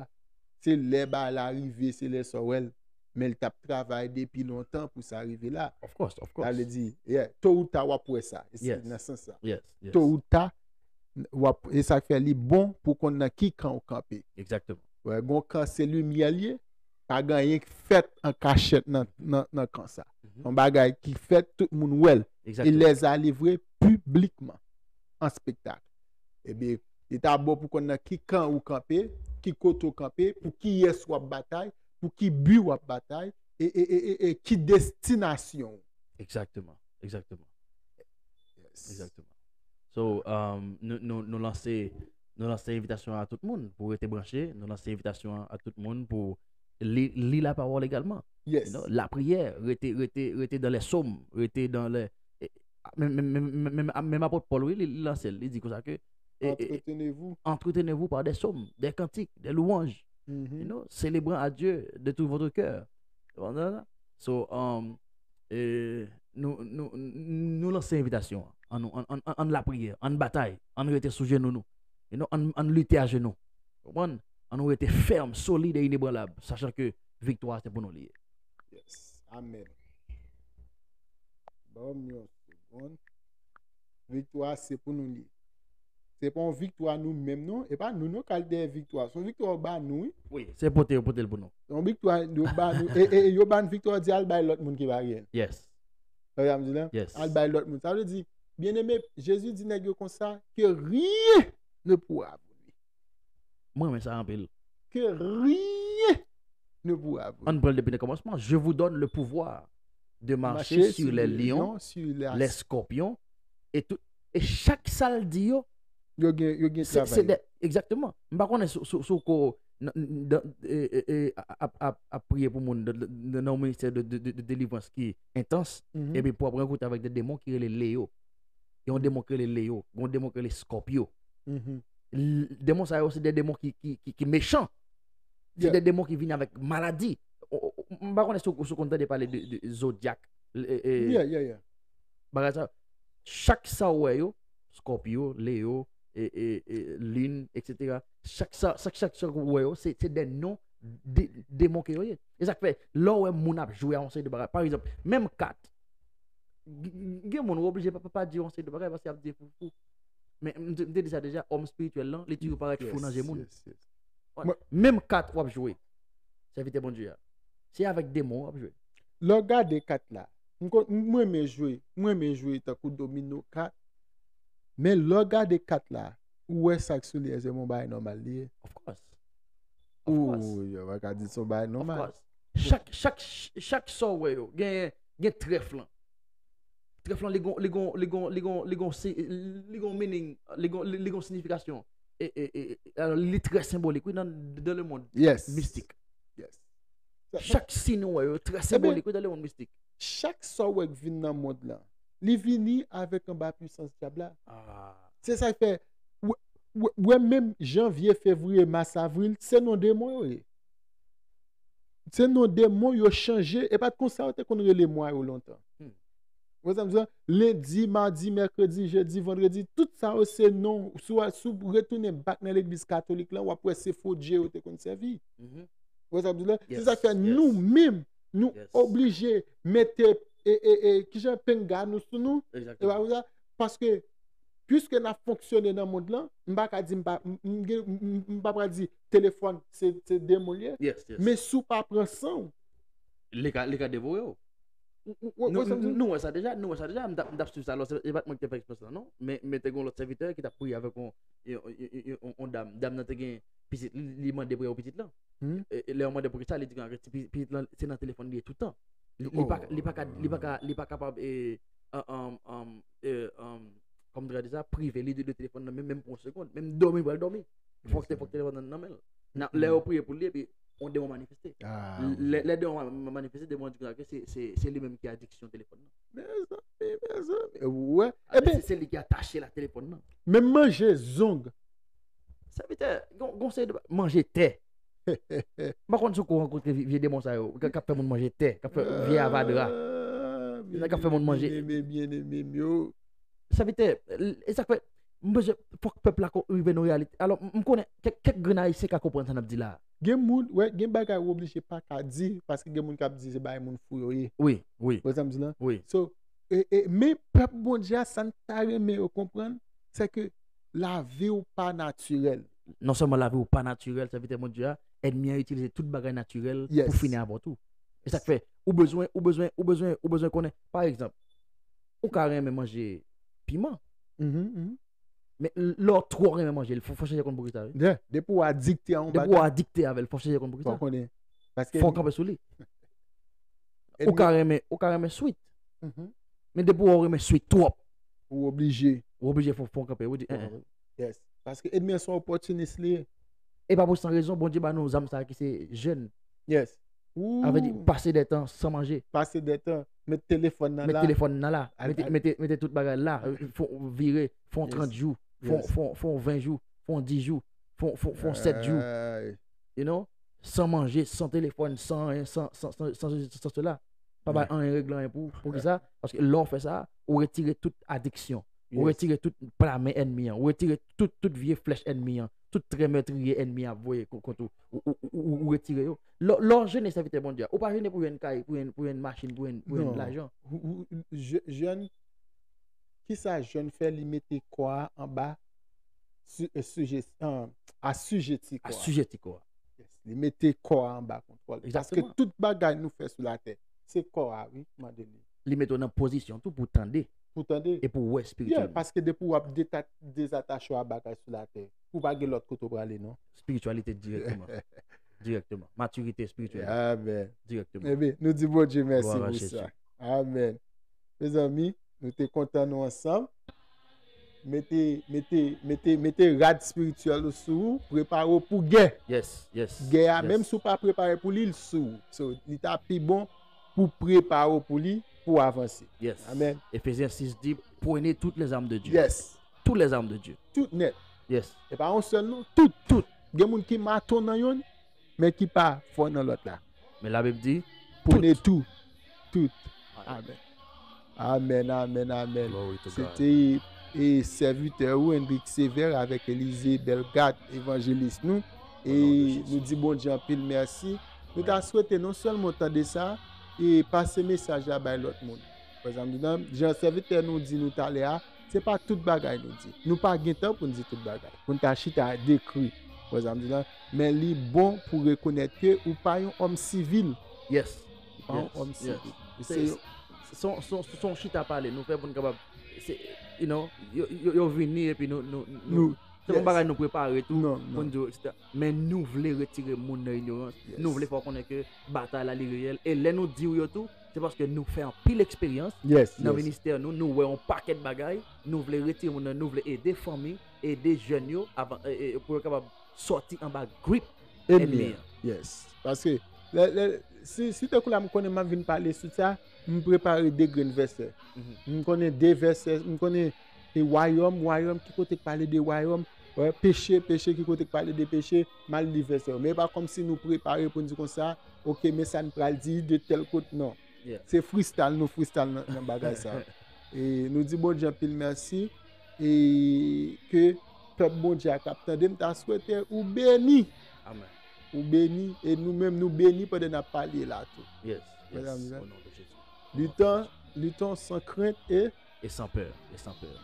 Se lè bagay la rive, se lè sa w wè l. Men l t ap travay depi lontan pou sa rive la. Of course, of course. Sa vle di, yeah, to ou ta w ap wè sa. E se nan sans sa. To ou ta, w ap, e sa k fè li bon pou konn nan ki kan ou kanpe. Egzakteman. Wè, gon kan se limyè l ye, pa gen anyen k fèt an kachèt nan, nan, nan kan sa. Yon bagay ki fèt, tout moun wè l. E lè sa livre piblikman, an spektak. Ebyen, li ta bon pou konn nan ki kan ou kanpe, ki kote ou kanpe, pou kiyès w ap batay, pou ki bi w ap batay, e, e, e, e, e ki destinasyon w. Egzakteman, egzakteman. Yes. Egzakteman. So, um, nou, nou, nou lanse, nou lanse envitasyon a tout moun pou rete branche, nou lanse envitasyon a tout moun pou li, li lapawòl egalman. Yes. You know, lapriyè, rete, rete, rete dans les psaumes, rete dans les, menm, menm, menm, menm, menm apot Pòl, wi, li, li lanse l, li di konsa ke, entretenez-vous. Entretenez-vous par des psaumes, des cantiques, des louanges. You know, célébrant à Dieu de tout votre cœur. Ou konprann sa? So, um, e, nou, nou, nou lanse envitasyon an. Ann, ann, ann, ann lapriyè, ann batay, ann rete sou jenou nou. You know, ann, ann lite ajenou. Ou konprann? Ann rete fèm, solid e inebranlab, sachan ke viktwa se pou nou li ye. Yes. Amen. Ban m yon segonn. Viktwa se pou nou li ye. Se pa yon viktwa nou menm non. E pa nou non k al dèyè viktwa. Se yon viktwa yo ba nou, wi. Wi, se pote yo pote l pou nou. Se yon viktwa yo ba nou. E, e, e yo ba n viktwa, yo di al bay lòt moun ki pa gen l. Yes. Sa w di la? Yes. Al bay lòt moun. Sa vle di, byeneme, Jezi di nèg yo konsa, que rien ne pourra vous nuire. Mwen renmen sa anpil. Que rien ne pourra vous nuire. Ann pran l depi nan kòmansman. Je vous donne le pouvoir de marcher sur les lions, les scorpions, et tout. E chak sa l di yo, yo gen, yo gen travay. Egzakteman. M pa konnen sou, sou, sou ko nan, nan, e, e, e, ap, ap, ap priye pou moun nan yon ministè de, de, de, de delivrans ki entans, epi pou ap rankontre avèk de demon ki rele leyo. Yon demon ki rele leyo, yon demon ki rele skòpyo. Demon sa yo se de demon ki, ki, ki, ki mechan. Se de demon ki vini avèk maladi. M pa konnen si w konn tande pale de, de zodyak. Yeah, yeah, yeah. Bagay sa, chak sa w wè yo, skòpyo, leyo, e, e, e, lin, etsetera. Chak sa, chak, chak sa w wè yo, se, se de non de, demon ke yo ye. E sa k fè, lè w wè moun ap jwe a yon seri de bagay, pa egzanp, menm kat, gen moun ou oblije pa, pa, pa di yon seri de bagay paske y ap di fou fou. Men m te, m te di sa deja, òm espirityèl lan, li toujou parèt fou nan je moun. Menm kat w ap jwe, sèvitè Bondye a, se avèk demon w ap jwe. Lè w gade kat la, m renmen jwe, m renmen jwe tankou domino, kat. Men lè w gade kat la, ou wè sa k sou li a, se yon bagay nòmal li ye. Of course. Of course. Ou yo pa ka di se yon bagay Of nòmal. Course. Chak, chak, chak sa w wè yo, gen, gen trèf lan. Trèf lan, li gon, li gon, li gon, li gon, li gon, si- li gon meaning, li gon, li, li gon signification. E, e, e, e, alò, li trè senbolik, wi, nan, dans le monde Yes. Mistik. Yes. Sa- Chak siy nou wè yo, trè senbolik, wi, dans le monde mistik. Chak sa w wè k vin nan mond lan, li vini avèk anba pwisans dyab la. Ah. Se sa k fè, w- w- wè menm janvye, fevriye, mas, avril, se non demon yo ye. Se non demon yo chanje, e pa t konsa yo te konn rele mwa yo lontan. Hmm. Wè sa m di la? Lendi, madi, mèkredi, jedi, vandredi, tout sa yo se non. Si w, si w retounen back nan legliz katolik lan, w ap wè se fo dye yo te konn sèvi. Mhm. Wè sa m di la? Se Yes, sa k fè yes. Nou menm, nou Yes. oblije mete, e, e, e, kijan, penga nou sou nou. E pa Exactement. Vre sa? Paske, piske n ap fonksyone nan mond lan, m pa ka di m pa, m, m gen- m, m pa pral di telefòn se, se demon l ye. Yes, yes. Men si w pa pran san w, Li ka, li ka devore w. ou, ou, ou, Nou, wè sa m di? nou wè sa deja, nou wè sa deja, m t ap, m t ap swiv sa lò, se e pa t mwen ki te fè eksperyans lan, non. Men, men te gen yon lòt sèvitè ki t ap priye avèk yon, yon, yon, yon, yon, yon dam. Dam nan te gen pitit, li, li mande priyè pou pitit lan. Hmm. E, e lè yo mande pou kisa, li di ke ti pi- pitit lan, se nan telefòn li ye toutan. Li, li pa, li pa ka, li pa ka, li pa kapab, e, an, an, an, e, an, kòm te ka di sa, prive li de, de telefòn nan, menm, menm pou yon segonn. Menm dòmi, pral dòmi. Fòk te, fòk telefòn nan nan men l. Nan, lè yo priye pou li, epi yon demon manifeste. Ah, Lè, lè demon ma- manifeste, demon an di konsa ke se, se, se li menm ki adiksyon telefòn nan. Mezanmi, mezanmi. Wè. Ah, Ebyen, se, se li ki atache la telefòn nan. Menm manje zong. Sèvitè, gon, gon seri de manje tè. M pa konn si w ko rankontre vye, vye demon sa yo, k, k ap fè moun manje tè, k ap fè vye avadra. Ah, Nèg ap fè moun manje. Byeneme, byeneme m yo. Sèvitè, e sa k fè, m bezwen, fòk pèp la ko- rive nan reyalite. Alò, m, m konnen kèk, kèk grenn Ayisyen ka konprann sa n ap di la. Gen moun, wè, gen bagay ou oblije pa ka di, paske gen moun k ap di se bagay moun fou yo ye. Wi, wi, Wè sa m di la? Wi. So, e, e, men pèp Bondye a, sa n ta renmen yo konprann, se ke lavi w pa natirèl. Non sèlman lavi w pa natirèl, sèvitè Bondye a, ènmi an itilize tout bagay natirèl Yes. Pou fini avè w tou. E sa k fè, ou bezwen, ou bezwen, ou bezwen, ou bezwen konnen. Pa egzanp, ou ka renmen manje piman, Mhm, mhm. men lè w twò renmen manje l, fò, fò chèche konn poukisa, wi. Yeah, depi w adikte a yon Depi w bagay, adikte avè l, fò chèche konn fò poukisa. Konnen. Paske Fò w kanpe sou li. ennmi- Ou ka renmen, ou ka renmen sweet, Mhm. men depi w renmen sweet twòp, Ou oblije. ou oblije fò, fò w kanpe. Ou di, eh, eh. Yes. Paske ennmi an se yon opòtinis li ye. E pa pou san rezon, Bondye ba nou zam sa ki se jèn. Yes. Sa vle di, pase de tan san manje. Pase de tan. Met telefòn nan Met la. Telefòn nan la. Al- Mete, al- mete, mete tout bagay la. Fon vire, fon Yes. trant jou, fon, Yes. fon, fon ven jou, fon dis jou, fon, fon, fon sèt jou. Ay. You know? San manje, san telefòn, san anyen, san, san, san, san, san, san sela. Pa bay Yeah. Anyen regle anyen pou, pou ki sa? Paske lè w fè sa, ou retire tout adiksyon. Ou Yes. Retire tout pla men ènmi an. Ou retire tout, tout vye flèch ènmi an. Tout trè mètriye ènmi an ap voye ko- kont ou. Ou, ou, ou, ou, ou retire yo. Lè, lè w jene sèvitè Bondye a, ou pa jene pou jwenn kay, pou jwenn, pou jwenn machin, pou jwenn, pou jwenn Non. Lajan. Ou- ou- je- Jèn, kisa jèn fè, li mete kò a anba su- eh, sijè, eh, asijeti kò a. Asijeti kò a. Yes. Li mete kò a anba kontwòl. Paske Egzakteman. Tout bagay nou fè sou latè, se kò a, wi, mande li. Li mete w nan pozisyon tou pou tande Pou tande. E pou wè Yeah, espirityèlman. Paske depi w ap deta- dezatache w a bagay sou latè, ou pa gen lòt kote w prale, non? Espirityalite dirèkteman. Dirèkteman. Matirite espirityèl. Amen. Dirèkteman. Ebyen, nou di Bondye mèsi Glwa a pou sa. Jezi. Amen. Mezanmi, nou te kontan nou ansanm. Mete, mete, mete, mete rad espirityèl ou sou ou, prepare w pou gè. Yes, yes. Gè a, Yes. Menm si w pa prepare pou li, l sou ou. So, li ta pi bon pou prepare w pou li, pou w avanse. Yes. Amen. Éphésiens six dit, prenez toutes les armes de Dieu. Yes. Toutes les armes de Dieu. Tout nèt. Yes. E pa yon sèl non, tout. Tout. Gen moun ki maton nan yonn, men ki pa fò nan lòt la. Men Labib di, Pone tou. Tout. Amen. Amen, amen, amen. Glory to Se God. te e sèvitè ou, Hendrick Sévère, avèk Elysée Bellegarde, evanjelis nou. E Au nom de Jésus. Nou di Bondye anpil mèsi. Nou ta swete non sèlman tande sa, e pase mesaj la bay lòt moun. Pa egzanp, jan sèvitè nou di nou talè a, se pa tout bagay nou di. Nou pa gen tan pou n di tout bagay. Pou n ta chita dekri. Pa egzanp, men li bon pou rekonèt ke ou pa yon òm sivil. Yes. Ou pa yon Yes, òm yes. sivil. Se se yon, se yon, se yon chita pale nou fè pou n kapab, se, you know, yo, yo, yo vini epi nou, nou, nou, Nou, Se yon bagay nou prepare tou, pou n di w, etsetera. Men nou vle retire moun nan inyorans. Nou vle fè w konnen ke batay la li reyèl. E lè nou di w yo tou, se paske nou fè anpil eksperyans nan ministè nou, nou wè yon pakèt bagay, nou vle retire moun nan, nou vle ede fanmi, ede jèn yo, avan, e, e, pou yo kapab sòti anba grip ènmi an. Yes. Paske, lè, lè, si, si tankou la m konnen m ap vin pale sou sa, m prepare de grenn vèsè. M konnen de vèsè, m konnen e wayòm, wayòm, ki kote k pale de wayòm, wè, peche, peche, ki kote k pale de peche, m al li vèsè yo. Men e pa kòmsi nou prepare pou n di konsa, oke, men sa n pral di de tèl kote, non. Se freestyle, nou freestyle nan, nan bagay sa. E nou di Bondye anpil mèsi, e ke pèp Bondye a k ap tande, m ta swete ou beni. Ou beni, e nou menm, nou beni pandan n ap pale la tou. Yes, yes, o non de Jezi. Lutons, lutons sans crainte et et sans peur, et sans peur.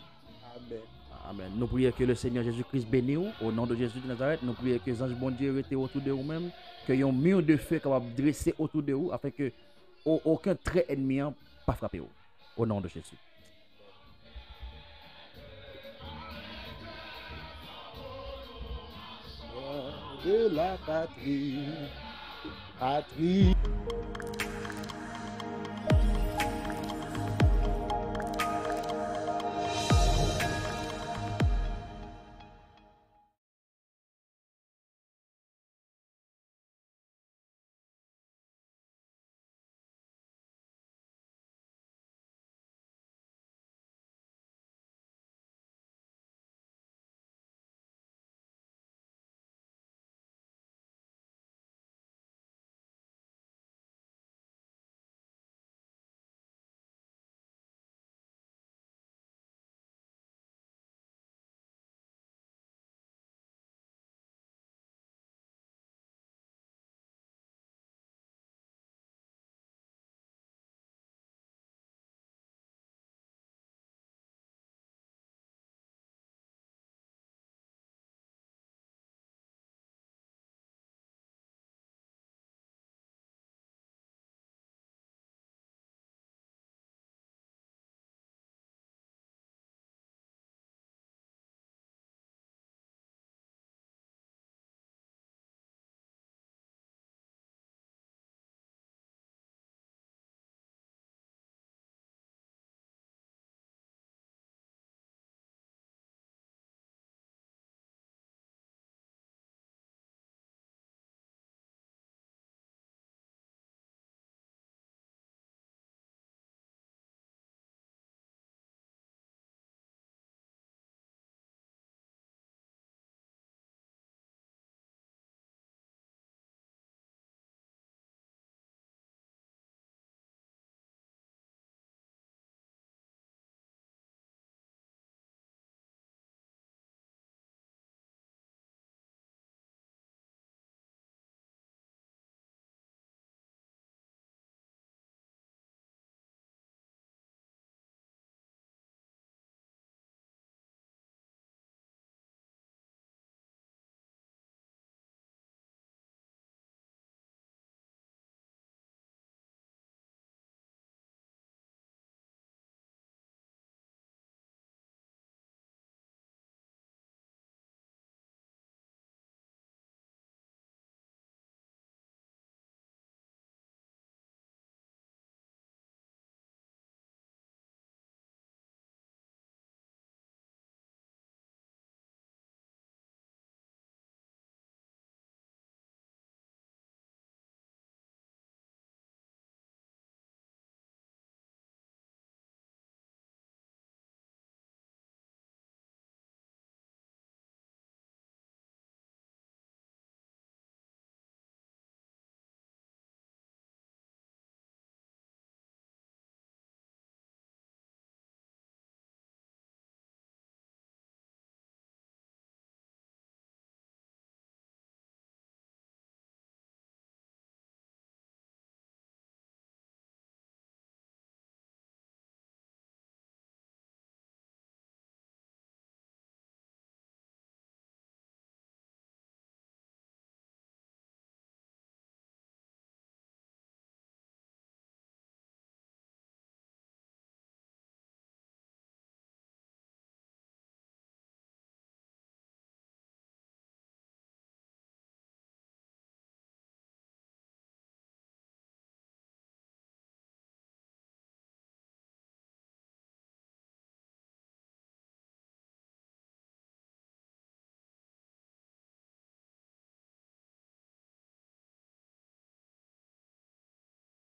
Amen. Amen. Nous prions que le Seigneur Jésus-Christ bénisse au nom de Jésus de Nazareth. Nous prions que les anges Bondye rete autour de vous même, que yon mur de feu capable dresser autour de vous afin que aucun trait ennemi pa frappé vous. Au nom de Jésus. De la patrie, patrie.